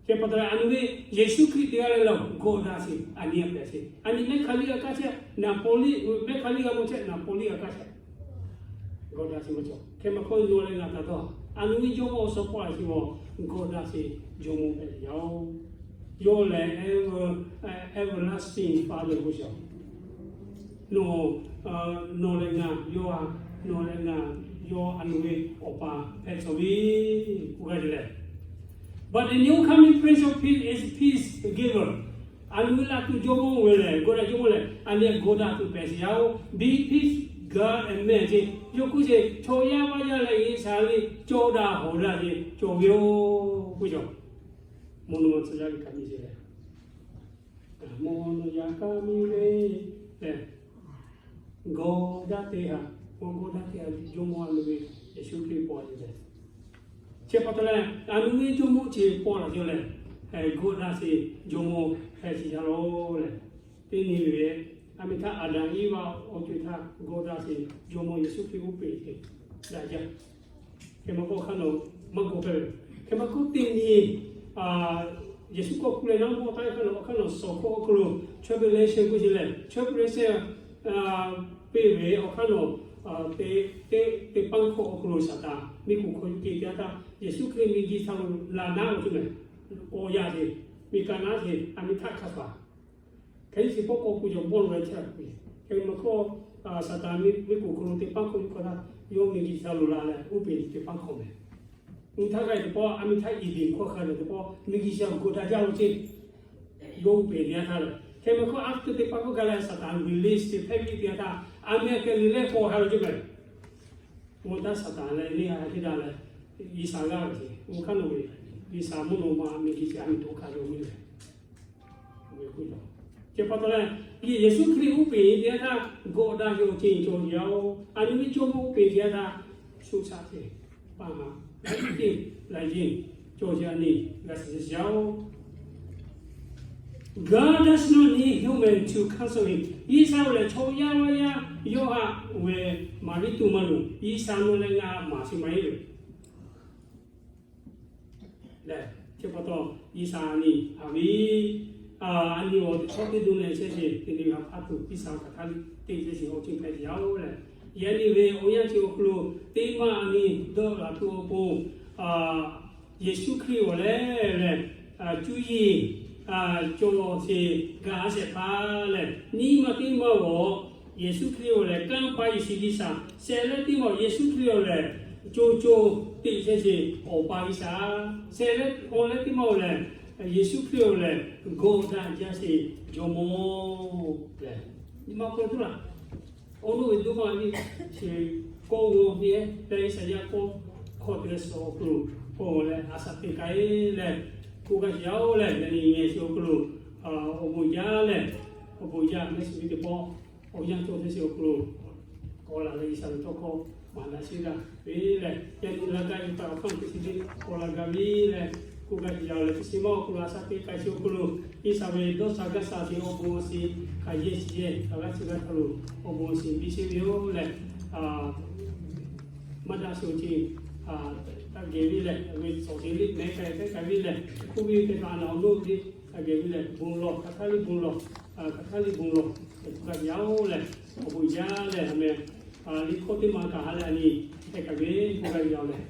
Hk'e pa taw leh a nu ve Yeˍsuˆ Hkriꞈ teˇ g'aˇ leh lawˬ gawˬ daꞈ sheˍ a nyi a pehˍ sheˍ. A nyi mehˉ hk'aˬ liˇ g'a kaˇ chehˇ, Naˍpoˍliˆ mehˉ hk'aˬ liˇ g'a mawˬ chehˇ, Naˍpoˍliˆ g'a kaˇ chehˇ. Gawˬ daꞈ sheˍ maˇ cawˬ. Hk'e maˇ k'oˆ, nawˬ leh ngaˬ htaꞈ dawˇ, a nu ve Jawˇmawˇ awˬ suhˉ pawˆ la sheˍ gawˬ, gawˬ daꞈ sheˍ jawˇmawˇ hpehꞈ ve yoˬ. Yawˇ lehˬ ever, everlasting Father k'oˆ sheˍ. Nawˬ, nawˬ leh ngaˬ yawˇ a, nawˬ leh ngaˬ yawˇ a nu ve awˬ pa hpehꞈ cawˬ ve k'oˆ g'a ve lehˬ, But the new coming Prince of Peace is peace giver. A nu ve laˇ tuˬ Jawˇmawˇ ve lehˬ, gawˬ daꞈ Jawˇmawˇ lehˬ, a nyi gawˬ daꞈ tuˬ pehˍ sheˍ yaˇ-oˬ. Be peace, God and man ce. Yawˇ k'oˆ sheˍ, chaw yaˇ vaˇ yaˇ leh G'uiˬsha ve cawˬ daꞈ hawˍ daꞈ ve cawˬ ve yoˬ k'oˆ cawˬ. Mvuhˇ naw ma tcuh yaˇ ve kaꞈ miˬ ve lehˬ, mvuhˇ naw yaˇ kaꞈ miˬ ve lehˬ, gawˇ daꞈ teˇ ha, gawˇ daꞈ teˇ ha, Jawˇmawˇ a nu ve Yeˍsuˆ Hkriꞈ paw a ve lehˬ, chi pa taw leh a nu ve Jawˇmawˇ chi paw laˬ ve lehˬ, gawˇ daꞈ sheˍ Jawˇmawˇ hpehꞈ sheˍ yaˇ lo lehˬ, teˇ nyi ve a miˬ htaˇ Aˍdanˍ Iˉvaꞈ awˬ co-e htaˇ gawˇ daꞈ sheˍ Jawˇmawˇ Yeˍsuˆ Hkriꞈ uˉ peꞈ sheˍ daꞈ jaˇ. Hk'e ma k'oˆ hk'aˇ nawˬ maˇ gawˬ hpehꞈ ve. Hk'e ma k'oˆ teˇ nyi Yeˍsuˆ kawˆ hkuˇ leh naˉ mawˇ taˇ hk'aˇ nawˬ, awˬ hk'aˇ nawˬ suhˍ hkawˇ awˬ hk'aw lo tribulation k'oˆ sheˍ lehˬ, tribulation piˇ ve awˬ hk'aˇ nawˬ, teˇ, teˇ, teˇ paˇ hkawˇ awˬ hk'aw lo Saˍtanˍ miˬ kuˬ hk'aw yuˬ k'ai teˇ yanˇ htaˇ, Yeˍsuˆ Hkriꞈ miˬguiˬ htaꞈ laˬ naˉ awˬ co mehˍ, awˬ yanˇ sheˍ, miˬ kaꞈ naˉ sheˍ, a miˬ htaˇ hk'a paˍ hk'e te sheˍ pawˆ k'awꞈ ku jawˬ bawˆ lo leh chehˇ a ve. Hk'e ma hkawˇ, Saˍtanˍ miˬ kuˬ hk'aw lo teˇ paˇ hkawˇ yuˬ hkawˇ htaˇ, yawˇ miˬguiˬ htaꞈ laˬ leh uˉ peꞈ teˇ paˇ hkawˇ mehˍ. Nyi htaˇ g'a teˇ pawˆ, a miˬ htaˇ Eˍdenˍ hkawˇ hk'a leh teˇ pawˆ miˬguiˬ htaꞈ gawˇ daꞈ jaˇ lo ceˇ, yawˇ uˉ peꞈ teˇ yanˇ htaˇ lehˬ. Hk'e ma hkawˇ after teˇ paˇ hkawˇ gaˬ leh Saˍtanˍ release te hpehꞈ ve teˇ yanˇ htaˇ, a miˬ a kehˬ le leh k'awꞈ ha lo ceˇ mehˍ. Mvuhˇ taˇ Saˍtanˍ leh neˇ haiˬ teˇ daꞈ leh, G'uiˬsha g'aˇ ve ce, oˇ hk'aˇ nawˬ ve G'uiˬsha mvuhˇ naw ma miˬguiˬ chi a miˬ to hk'a yawˇ miˬ lehˬ. Chi pa taw leh, Yeˍsuˆ Hkriꞈ uˉ peꞈ teˇ yanˇ htaˇ gawˆ daꞈ yawˇ ceˇ cawˬ yaˇ oˬ. A nu ve Jawˇmawˇ uˉ peꞈ teˇ yanˇ htaˇ shu shaˆ ce, paˍ ha, teˇ laꞈ yeˇ cawˬ ce a nyi g'a shiˍ shiˍ yaˇ oˬ. God does not need human to counsel him. G'uiˬsha lehˬ chaw yaˇ maˇ yaˇ yawˇ haꞈ ve maˍ viˉ tuˬ maˇ loˍ. G'uiˬsha nawˬ leh ngaˬ maˍ chi maˇ heˆ ve lehˬ, chi pa taw G'uiˬsha a nyi a viˉ, a nyi awˬ teꞈ chaw teˇ dawˇ leh chehˇ sheˍ, teˇ nyi g'a hpaˇ tuˬ G'uiˬsha htaꞈ hk'a liˇ te chehˇ sheˍ awˬ ceuˬ hpehꞈ yaˇ oˬ lehˬ. Yaꞈ nyi ve awˬ yanˇ chi awˬ hk'aw lo teˇ maˇ a nyi dawˇ laˬ tuˬ awˬ pon, Yeˍsuˆ Hkriꞈ awˬ lehˬ lehˬ, cuˇ yiˍ cawˬ sheˍ gaˬ a shehˍ hpaˇ lehˬ, nyi ma teˇ maˇ awˬ Yeˍsuˆ Hkriꞈ awˬ lehˬ kanˇ paˆ yeˬ shiˍ G'uiˬsha shehˍ leh teˇ maˇ Yeˍsuˆ Hkriꞈ awˬ lehˬ co co teꞈ chehˇ sheˍ Awˬ pa G'uiˬsha shehˍ leh awˬ leh teˇ maˇ awˬ lehˬ, Yeˍsuˆ Hkriꞈ awˬ lehˬ gawˆ daꞈ jaˇ sheˍ Jawˇmawˇ lehˬ, nyi ma hk'aw tuˬ laˬ. Awˬ nuˇ ve duˇ maˇ viˉ chi kawˆ g'awˇ ve leh Iˉsaˍyaˆ kawˆ hkawˇ te leh suhˍ awˬ hk'aw lo k'awꞈ leh a shaꞈ teꞈ k'ai leh, k'oˆ gaˇ shiˍ yaˇ oˬ lehˬ, yaꞈ nyi nyi chi awˬ hk'aw lo awˬ bon jaˇ lehˬ, awˬ bon jaˇ mehˆ shiˍ ve teˇ pawˆ awˬ yanˇ cawˬ teˇ shiˍ awˬ hk'aw lo k'awꞈ laˬ leh G'uiˬsha ve tawˇ hkawˇ maˍ daꞈ sheˉ gaˇ ve lehˬ, yaꞈ nyi laˇ gaˇ ve pa awˬ hk'aˇ teˇ shiˍ teˇ k'awꞈ laˬ gaˇ ve lehˬ, k'oˆ gaˇ shiˍ yaˇ oˬ lehˬ, teˇ shiˍ maˇ awˬ hk'aw lo a shaꞈ teꞈ k'ai chi awˬ hk'aw lo Iˉsaˍreˍlaˆ dawˇ sha gaˇ sha ve awˬ bon awˬ shiˍ hk'aˬ yehˬ shiˍ yehˬ hk'aˬ g'aˇ chi g'aˇ hk'aw lo awˬ bon awˬ shiˍ biˇ sheˉ ve yoˬ lehˬ, maˇ daꞈ shuˍ chi taˇ geh ve lehˬ, ve tawˍ te liˇ mehˉ k'ai tehˉ k'ai ve lehˬ, k'oˆ ve teˇ hpaˍ naˬ awˬ nuˇ ve taˇ geh ve lehˬ, bon lawˬ hk'aˬ htaˇ liˇ bon lawˬ, hk'aˬ htaˇ liˇ bon lawˬ, hk'aˬ htaˇ yaˇ oˬ lehˬ, awˬ bon jaˇ lehˬ, a meh liꞈ hkawˇ teˇ ma kaꞈ ha lehˬ a nyi hpehꞈ kaꞈ ve k'oˆ gaˇ ve yaˇ oˬ lehˬ